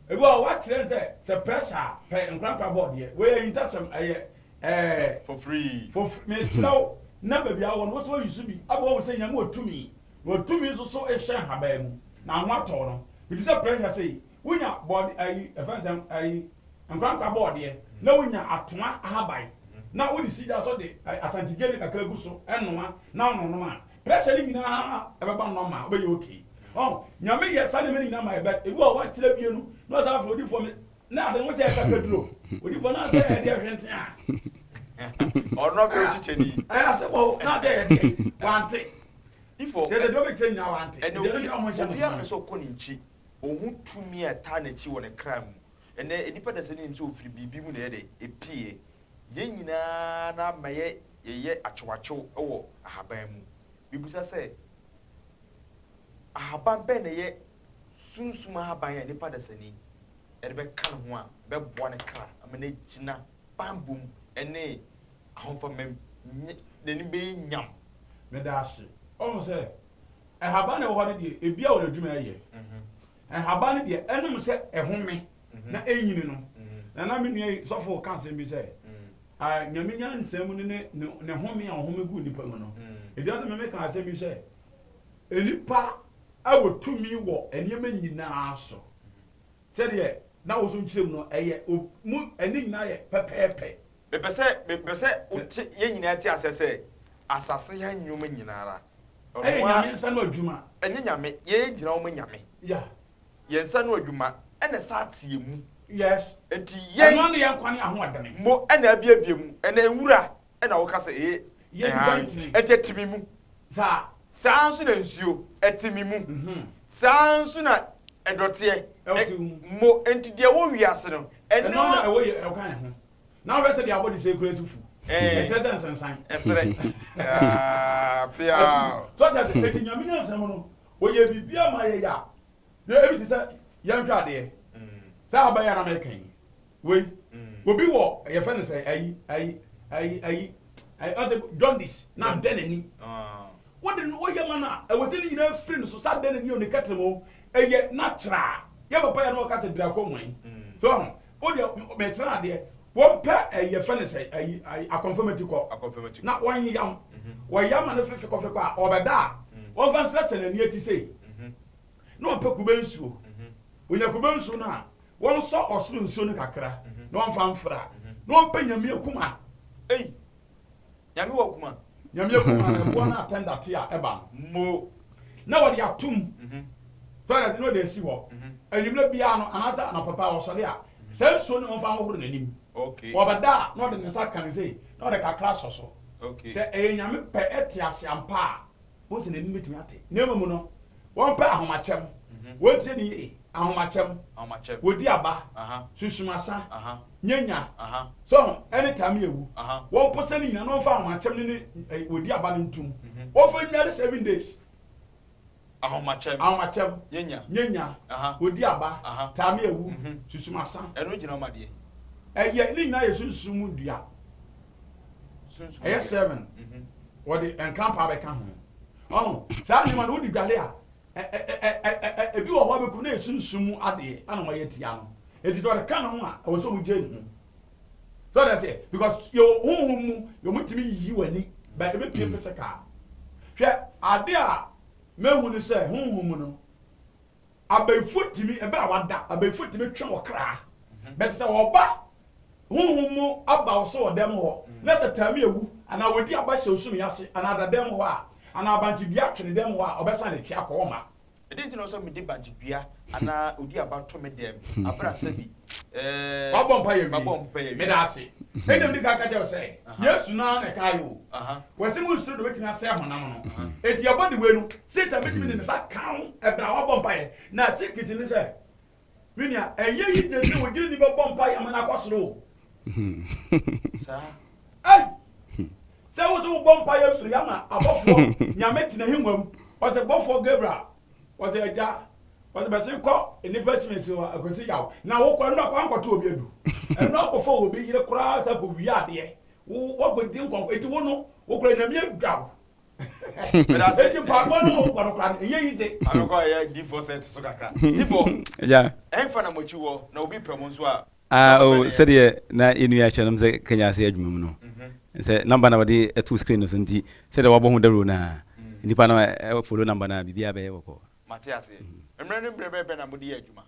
ebi wɔ wakyerɛ no sɛ sɛ pressure a pɛ nkorankora bɔɔdeɛ wei ayi ntasɛm ɛyɛ ɛɛ for free for free mɛkyerɛ wo na baabi awɔ no wɔsɔ wɔyi so bi abɔ wɔn sɛ nyame wɔ tumi na wɔtumi nso so ehyɛ nhaban mu na ho atɔ no bi te sɛ pressure sɛ wonya bɔɔde ayi ɛfɛn sɛ ayi Nkorankora bɔɔdeɛ, na wonya atoa ahaban, na wode si gya so de asante gyeene kakra gu so noa na wononom a, pressure no nyinaa ɛbɛba normal, wobɛyɛ okay. Ɔho, Nyame yɛ saa nneɛma no nyinaa ma yɛ but ebi wɔ hɔ wakyerɛ wie no na ɔsan afrɛ odifoɔ me na ade no wo sɛ ɛka kaduro, odifoɔ na sɛ ɛdeɛ hwente a. Ɔno afei okyikyɛni. Ɛyɛ asɛ wɔ na sɛ ɛyɛ deɛ wante. Difo, Kyerɛ sɛ deɛ ɔbɛkyerɛ nyinaa wante. ɛnɛ Nti ɛno deɛ ɔmo nhyɛ no obi so ma apɛ me. sɛ ɔkɔ ne nkyi, ɔhu tumi a ɛtaa n'akyi wɔ ne kra mu. Ɛnnɛ, nnipa dasani nim sɛ ofiri biribi mu na ɛyɛ dɛ, epieɛ. Yɛn nyinaa na ama yɛ yɛyɛ akyewakyew wɔ ahaban mu. Mibisa sɛ, ahaban bɛn na ɛyɛ sunsum ahaban a nnipa dasani de bɛka ne ho a ɛbɛboa ne kra ama no agyina banbɔ mu ne ahofama mu, n'anim bɛyɛ nyam? Meda ase. Woahu sɛ, ahaban a ɛwɔ hɔ no deɛ, ebiara wɔ n'adwuma a ɛyɛ. Nhaban no deɛ, ɛnam sɛ ɛhome na ɛnyini no, na na me nua yi sɔfo ka asɛm bi sɛ, Nyame nyansa mu ne ne ne home a ɔhome gu nnipa mu no. Ɛti ɔsɛ meme ka asɛm bi sɛ, nnipa wɔ tumi wɔ nneɛma nyinaa so. Sɛdeɛ na wo so nkyerɛ mu no, ɛyɛ mu ɛne nyinaa yɛ pɛpɛɛpɛ. Mepɛ sɛ mepɛ sɛ wote yɛn nyinaa te aseɛ sɛ asase ha nneɛma nyinaa ara. Ɛyɛ Nyame nsa no adwuma. Ɛnyɛ Nyame, yɛn gyina wɔn Nyame. Yeah. Yɛn nsa no adwuma ɛna ɛsa ate yɛn mu. Yes. Nti yɛn. Ɛno ne yɛn nkwa ne ahoɔdene. Mo ɛna abiabia mu, ɛna nwura ɛna woka sɛ ee. Yɛn nipa ntene. Ɛnti ɛte me mu. Saa. Saa nso na nsuo ɛte me mu. Saa nso na ɛdɔteɛ. Ɛte mu. Mo nti deɛ ɛwɔ wiase no. Ɛno na ɛwɔ yɛ ɛka yɛn ho. Na wohwɛ sɛdeɛ abɔdesɛe kura si fu. Ɛkyerɛ sɛ nsensan. Ɛserɛ. Pia. So ɔte ase, eti Nyame nyansa mu no, ɔyɛ biribi ama yɛ ya. Deɛ ebi te sɛ yɛnhwɛ adeɛ. Saa ahaban yi a na meka yi, wei, obi wɔ yɛfɛ no sɛ ayi, ayi, ayi, ayi, ayi, ɔsɛ jaundice na adɛ n'ani. Wode no woyɛ ma no a, ɛwɔ sɛ ne nyinaa firi no so, sɛ adɛ n'ani o, ne kɛtrɛma o, ɛyɛ natural. Yɛ papa yɛ na ɔka sɛ glaucoma yi. So ɔho. Wo deɛ mɛsrɛ adeɛ wɔmpɛ ɛyi yɛfɛ no sɛ ɛyi ɛyi akɔnfɛmati kɔ na wɔnyam wɔyam ma no fefe kɔfekɔ a ɔbɛda a wɔmfa nsrɛsrɛ n'ani ati sei na wɔmpɛ kube nsuo wɔnya kube nsuo no a wɔnsɔ ɔsoro nsuo no kakra na wɔmfa mfra na wɔmpɛ nyame akuma. Ei Nyame wɔ akuma. Nyame akuma no ɛboɔ no atɛn date a ɛba no. Mo. Na wɔde atom. So ɔde na ɔde asi hɔ. Anwummerɛ biara no anaasɛ anɔpa paa ɔsɔre a, saa nsuo no na ɔmfa nhohoro n'anim. Ɔbɛda a na ɔde ne nsa aka ne sei na ɔde kakra asɔ so. Sɛ ɛyɛ Nyame pɛ ɛte ase ampa a, wohu sɛ n'anim bɛtumi ate. Na mmom no, wɔmpɛ ahomakyɛm. Wɔntie ne yie, ahomakyɛm, wɔdi aba, susumasa, nyanya, so ho, ɛne tame awu. Wɔmposa ne nyinaa na wɔmfa ahomakyɛm no ne wɔdi aba no ntom. Wɔmfa nnware 7 days. Ahomakyɛm. Ahomakyɛm. Nyanya. Nyanya. Odi aba. Taame awu. Susumasa. Ɛno gyina ɔma deɛ. Ɛyɛ ne nyinaa yɛ sunsum mu dua. Sunsum Ɛyɛ seven. Wɔde nkrampa bɛka ho. Ɔho saa nneɛma no wodi dwale a ɛ ebi wɔ hɔ a bɛkum na yɛ sunsum mu adeɛ ana wɔayɛ tia no. Eti sɛ ɔde ka ne ho a ɛwɔ sɛ wɔn gye ne ho. So ɔde aseɛ because yɛ wɔ honhom mu yɛ wɔn tumi yiyi wɔn ani ba ebe pie physical. Hwɛ ade a mehu ne sɛ honhom mu no abayifo tumi ɛbɛrɛ a wada abayifo tumi twe wɔ kra bɛte sɛ ɔba. Honhom mu aba wo so wɔ dɛm hɔ, na sɛ taame awu, anaa wɔdi aba hyɛ wo sumii ase, anaa da dɛm hɔ a, anaa bankye dua twene dɛm hɔ a, ɔbɛsan n'akyi akɔ, ɔmma. Ɛdɛn nti na ɛwɔ sɛ mede bankye dua anaa odi aba to me dɛm bere a sɛbi ɛɛ Wabɔ mpaeɛ awie. mabɔ mpaeɛ awie? Meda ase. Ɛnna mede kan ka kyerɛɛ wo sɛ, Yesu no ara na ɛkaeɛ o. Wɔse monnsuro deɛ ɔbɛtumi asɛe honam no. Enti yɛbɔ de wei no, Satan bɛtumi de ne nsa aka wo ɛberɛ a woabɔ mpaeɛ. Na secret ne sɛ, Me nua, ɛnyɛ yiye sɛ ogyidini bɛbɔ mpae ama no akɔ soro o. Saa. Ei! Sɛ wo sɛ wobɔ mpae afiri ama abɔfoɔ, Nyame te n'ahengua mu, ɔsɛ bɔfoɔ Gabriel, ɔsɛ agya, ɔsɛ bɛsen kɔ nnipa simesi hɔ akosi yaw. Na wokɔ ɛno akɔ ankɔto obi adu. Ɛno akɔfa obi yere koraa sɛ akɔwia adeɛ. Wo wakɔdi nkɔnkɔ. Enti wo no, wokura Nyame adwa wo. Eti mpaebɔ no a wobɔ no koraa no, ɛnyɛ yize. Maame kɔ ɛyɛ difo sɛ to so kakra. Difo, Yeah. ɛnfa na mo akyi wɔ na obi pɛ mo nso a. Ah, oh, sɛdeɛ na yɛn nua kyerɛ nom sɛ Kenya ase adwuma mu no, sɛ number na wɔde to screen no so nti, sɛdeɛ wɔabɔ ho dawuro no a, nnipa no follow number no a, biribiara bɛyɛ bɔkɔɔ. Mate aseɛ. Mmerɛ ne mmerɛ bɛn pɛ na mode yɛ adwuma?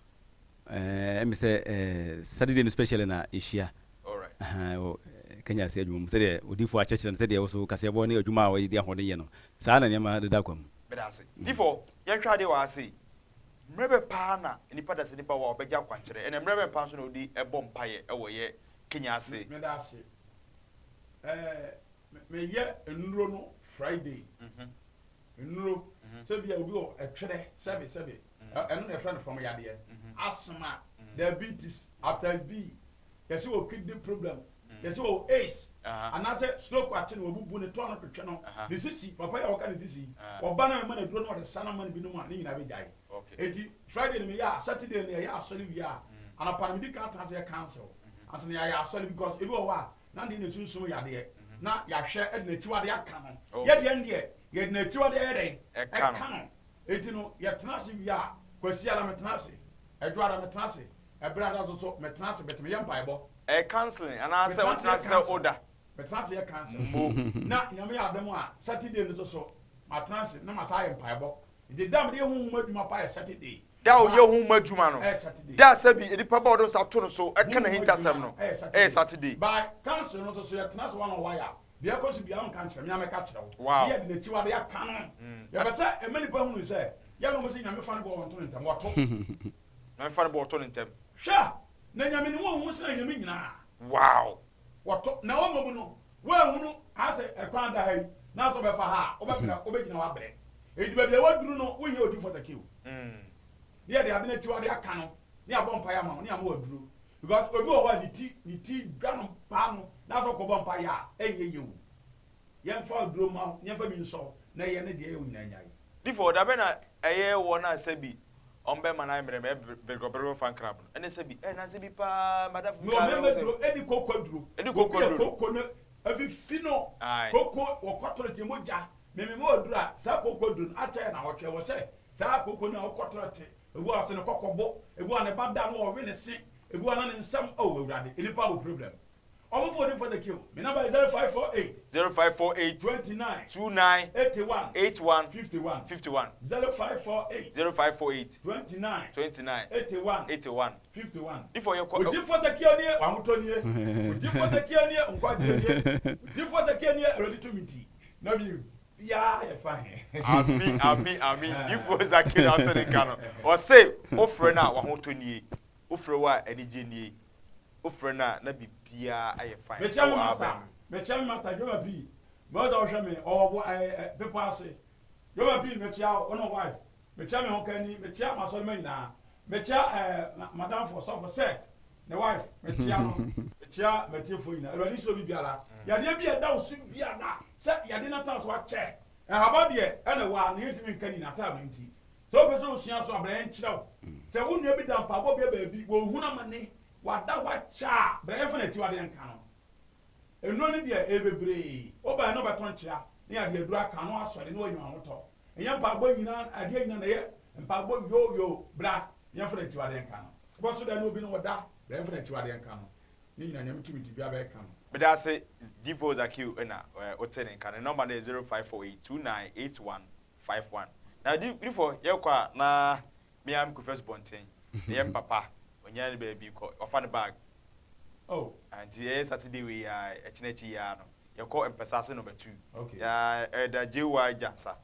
Ɛɛ, ɛmi sɛ Saturday no specially na yɛhyia. Alright. Wɔ Kenya ase adwuma mu, sɛdeɛ odiyifoɔ akyerɛkyerɛ no, sɛdeɛ wo so kaseɛbɔ ne adwuma a wɔde ahoɔden yɛ no, saa na nneɛma deda kwa mu. Meda ase. Difoɔ, yɛnhwɛ adeɛ wɔ ha sei. Mmerɛ bɛn paa na nnipa dasani ba hɔ a ɔbɛgye akwankyerɛ, ɛna mmerɛ bɛn paa nso na wode bɔ mpaeɛ wɔ yɛ Kenya ase? Meda ase. Ɛɛ, meyɛ nnuro no Friday. Nnuro, sɛ bia obi wɔ ɛtwerɛ, sɛbe sɛbe, ɛno na yɛfrɛ no fam yadeɛ, asthma, diabetes, hepatitis B, yɛse wɔ kidney problem, yɛse wɔ AIDS, anaasɛ stroke akye no, wabubu ne to ano twetwe no, ne sisi, papa yi a wɔka ne sisi yi, ɔba na mema no aduro na ɔde sa no ma no binom a, ne nyinaa bɛgyae. Enti Friday no meyɛ a, Saturday no yɛyɛ asɔre wie a, anɔpa no medi kan tena ase yɛ council ansa na yɛayɛ asɔre because ebi wɔ hɔ a, na deɛ na sunsum yadeɛ na yɛahwɛ de n'akyiwadeɛ aka no. Yɛ deɛ no deɛ, yɛde n'akyiwadeɛ yɛ dɛn? Ɛka no. Enti no, yɛtena ase wie a, Kwasiada metena ase, Ɛdwoada metena ase, Ɛberada nso so metena ase, but meyɛ mpaebɔ. Ɛyɛ counseling anaasɛ Metena ase wotena yɛ ase sɛ council. woda? Metena ase yɛ council. Mo. Na Nyame yɛ adom a, Saturday no nso so, matena ase na masan ayɛ mpaebɔ. Nti da a mede yɛ honhom adwuma paa yɛ Saturday. Da a ɔyɛ honhom adwuma no, Ɛyɛ Saturday. da a sɛbi nnipa ba a ɔde nsa to no so ka Honhom adwuma n'ahintasɛm no, no, ɛyɛ ɛyɛ Saturday. Saturday. By council no nso so, yɛtena ase one on one a, deɛ ɛkɔ so biara wonka nkyerɛ me, me ara mɛka akyerɛ wo. Wow. Ne yɛde n'akyiwadeɛ aka no. Yɛpɛ sɛ ɛma nnipa hunu sɛ, yɛn na wɔse Nyame fa no bɔ wɔn to no ntɛm, wɔto. Nyame fa no bɔ wɔto no ntɛm. Hwɛ! Na Nyame ne wɔn hu sene anyame nyinaa. Wow! Wɔto, na wɔn mmom no, woanhunu, ayɛ sɛ ɛkwan da ha yi, na sɛ wobɛfa ha a, wobɛbrɛ, wobɛgyina hɔ abrɛ. Enti baabi a woaduru no, wonhia odiyifoɔ Zakeo. Ne yɛde ade no akyiwade aka no, ne yɛabɔ mpaeɛ ama wo, ne yɛama wo aduro. Because obi wɔ hɔ a ne ti, ne ti dwa no paa no, na sɛ wokɔbɔ mpaeɛ a, ɛnyɛ yie o. Yɛmfa aduro mma wo, na yɛmfa bi nsɔ wo, na yɛ ne deɛ ɛyɛ wo nyinaa nyae. Difo, da bɛn na ɛyɛ wɔn a sɛbi wɔn bɛma no ayɛ mmerɛ mɛ bɛrɛbɛrɛ fan club no ɛne sɛbi ɛɛ nansa bi paa madamfo bi Mewɔ kaa mɛmɛ sɛ duro ɛne koko aduro. Ɛne koko Obi a aduro. koko no afifi no Ae. koko wɔkɔtɔ no te mogya. Me mewɔ aduro a saa koko aduro no akyɛ yɛ nawɔtwe ɛwɔ sɛ saa koko no a wokɔtɔ no te ebi wɔ hɔ a ɔse ne kɔkɔ bo ebi wɔ hɔ a ne ba da no ɔwe ne se ebi wɔ hɔ a na ne nsam oh awurade nnipa wɔ problem. Ɔmo fo odifo Ezekiel. Me number yɛ 0548. 0548. 29. 29. 81. 81. 51. 51. 0548. 0548. 29. 29. 81. 81. 51. Difo yɛ kɔ. Odifo Ezekiel nie, w'ahotɔ nie. Odifo Ezekiel nie, nkwagyeɛ nie. Odifo Ezekiel nie, Awurade tumi nti, na biribiara yɛ fine. Ami, ami, ami. Difo Ezekiel na ɔte ne nka no. Ɔse, wofrɛ no a, w'ahotɔ nie. Wofrɛ wo a, anigye nie. Wofrɛ no a na biribiara ayɛ fine Mekyia me wɔ master, aban mu. mekyia me master Joma Pii, mehu sɛ wohwɛ me, ɔwɔ bo ɛɛ ɛ bepɔ ase. Joma Pii mekyia wo, wo ne wo wife. Mekyia me hokani, mekyia m'asɔremma nyinaa. Mekyia ɛɛ ma madamfo ɔsɔfo Seth, ne wife, mekyia no. Mekyia m'atiefoɔ nyinaa. Awurade nhyira obi biara. Yadeɛ bi a ɛda wo so biara, sɛ yadeɛ no atena so akyɛ, ɛhaba deɛ ɛna ɛwɔ a, na yɛntumi nka ne nyinaa, time no nti. Sɛ wopɛ sɛ wosua so a, bra yɛnkyerɛ wo. Sɛ wo nua bi da mpaebɔ bea baabi, wɔrehunu amane, wada hɔ akyɛ a, bra yɛmfa n'akyiwadeɛ nka no. Nnuro no deɛ, ɛyɛ bebree. Wobaeɛ na wobɛtɔ nkyea, na yɛade aduro aka na woasɔre na woanya w'ahotɔ. Ɛnyɛ mpaebɔ nyinaa, adeɛ nyinaa na ɛyɛ mpaebɔ yoo yoo. Bra na yɛmfa n'akyiwadeɛ nka no. Wobɛso da ne obi ne wo da, bra yɛmfa n'akyiwadeɛ nka no. Ne nyinaa, Nyame tumi nti, biara bɛka no. Meda ase Difo Zakeo na wote ne nka. Ne number no yɛ 0548 2981 51. Na di difo yɛkɔ a na me ara mekɔ fie asubɔnten. Na yɛn papa, ɔnya ne baabi kɔ, wafa ne bag. Oh. Nti ɛyɛ Saturday wei a ɛkyena akyi yi ara no, yɛkɔ Mpɛsase ase number 2. Okay. Ya Elder J.Y. Jansa.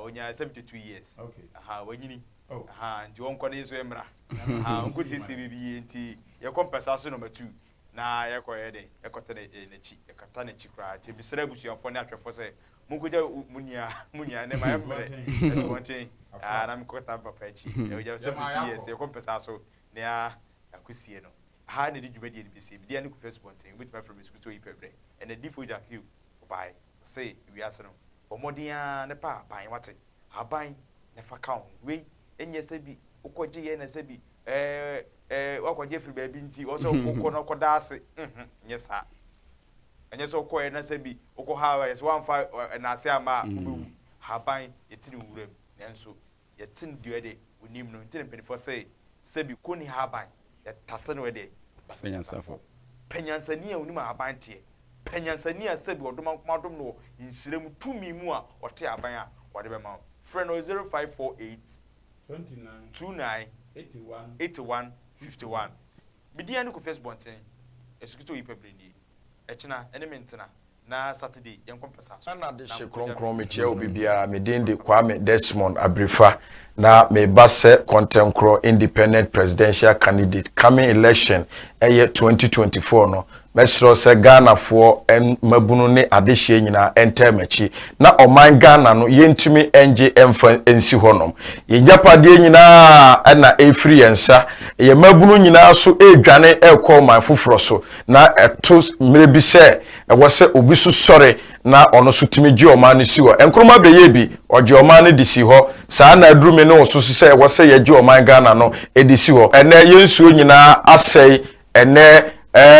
Onya 72 years. Okay. Aha, wanyini. Oh. Aha, nti wɔnkɔ ne nso mmra. Aha, ɔnkɔ siesie biribi yie nti yɛkɔ Mpɛsase ase number 2 na yɛkɔ yɛ dɛ yɛkɔtɛ n'akyi, yɛkata n'akyi koraa. Nti mesrɛ abusuafoɔ ne ahwɛfoɔ sɛ monkɔgya mo nua, mo nua ne ma yɛmmerɛ asubɔnten. Ah, na mekɔta papa akyi. Yɛgya 72 years, yɛkɔ Mpɛsase so na yɛakɔsie no. Ha na ɛde dwumadie no bɛsie. Mede ne Kofi Asubɔnten, wobɛtumi afrɛ me Sukutɔ yi pɛ berɛ. Ɛnɛ Difo Jack Hugh ɔbaeɛ, ɔse wiase no, bɔ mmɔden ara ne pa aban, wate, aban na fa ka wo ho. Wei ɛnyɛ sɛ bi wokɔgye yɛ na sɛ bi ɛɛ ɛɛ wakɔgye afiri baabi nti ɔsɛ wokɔ na ɔkɔda ase. Nyɛ saa. Ɛnyɛ sɛ wokɔɛ na sɛ bi wokɔ ha yɛ sɛ woamfa ɛnaase ama a wobɛwu. Haban yɛte ne nwura mu, nanso yɛte no deɛ de onim no. Nti na mpanimfoɔ sɛ sɛbi kɔni haban yɛtase no ɛdeɛ Pɛ nyansafo. Pɛ nyansani a onim ahaban teɛ. Pɛ nyansani a sɛbi ɔdom ankoma adom no wɔ nhyira mu tumi mu a ɔte aban a wɔde bɛma wo. Frɛ no 0548 29 29 81 81 51. Media ne Kofi Asubɔnten, Asukutɔ yi pɛ berɛ nie. Ɛkyena ɛne me ntena na Saturday yɛnkɔ Mpɛsase so. Ghana de hye kronkron, mekyia obi biara. Me din de Kwame Desmond Abirifa na meba sɛ Kɔntɛnkorɔ independent presidential candidate coming election ɛyɛ 2024 no. Mɛsrɛ sɛ Ghanafoɔ mmabunu ne adehyeɛ nyinaa ɛntɛɛ m'akyi na ɔman Ghana no yɛntumi ɛngye ɛmfa nsi hɔnom. Yɛn gyapadeɛ nyinaa ɛna ɛfiri yɛn nsa, yɛn mmabunu nyinaa so ɛredwane ɛrekɔ ɔman foforɔ so, na ɛto mmerɛ bi sɛ ɛwɔ sɛ obi so sɔre na ɔno so tumi gye ɔman no si hɔ. Nkrumah bɛyɛ bi, ɔgye ɔman no de si hɔ saa na aduru me ne wo so sɛ ɛwɔ sɛ yɛgye ɔman Ghana no de si hɔ. Ɛnɛ yɛn nsuo nyinaa asɛe, ɛnɛ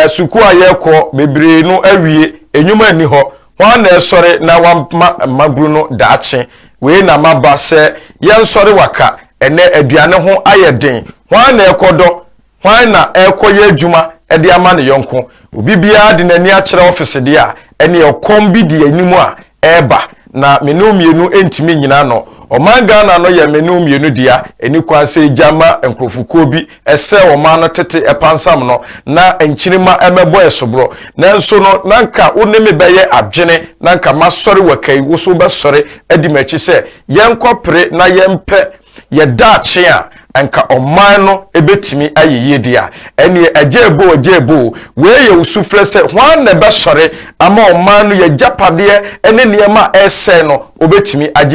sukuu a yɛkɔ bebree no awie, enyuma nni hɔ. Hwan na ɛsɔre na wama mmabunu no daakye? Wei na maba sɛ yɛnsɔre waka. Ɛnɛ aduane ho ayɛ den, hwan na ɛkɔdɔ? Hwan na ɛrekɔyɛ adwuma de ama ne yɔnko? Obi biara de n'ani akyerɛ ɔfese deɛ a, ɛneɛ ɔkɔm bi di anim a ɛreba, na me ne wo mmienu ntumi nnyina ano. Ɔman Ghana no yɛ me ne wo mmienu dea, ɛni kwan sɛ yɛgya ma nkurɔfokuo bi sɛ ɔman no tete pansam no na nkyirimma mmɛbɔ ɛsoborɔ. Nanso no, na nka wo ne me bɛyɛ adwene, na nka masɔre waka yi, wo nso wobɛsɔre adi m'akyi sɛ yɛnkɔpere na yɛmpɛ yɛ daakye a nka ɔman no ebetumi ayɛ yie deɛ a, ɛneɛ agya ebo, agya ebo, wei yɛ wo sufrɛ sɛ hwan na ɛbɛsɔre ama ɔman no yɛ gyapadeɛ ne nneɛma a ɛresɛe no obetumi agye.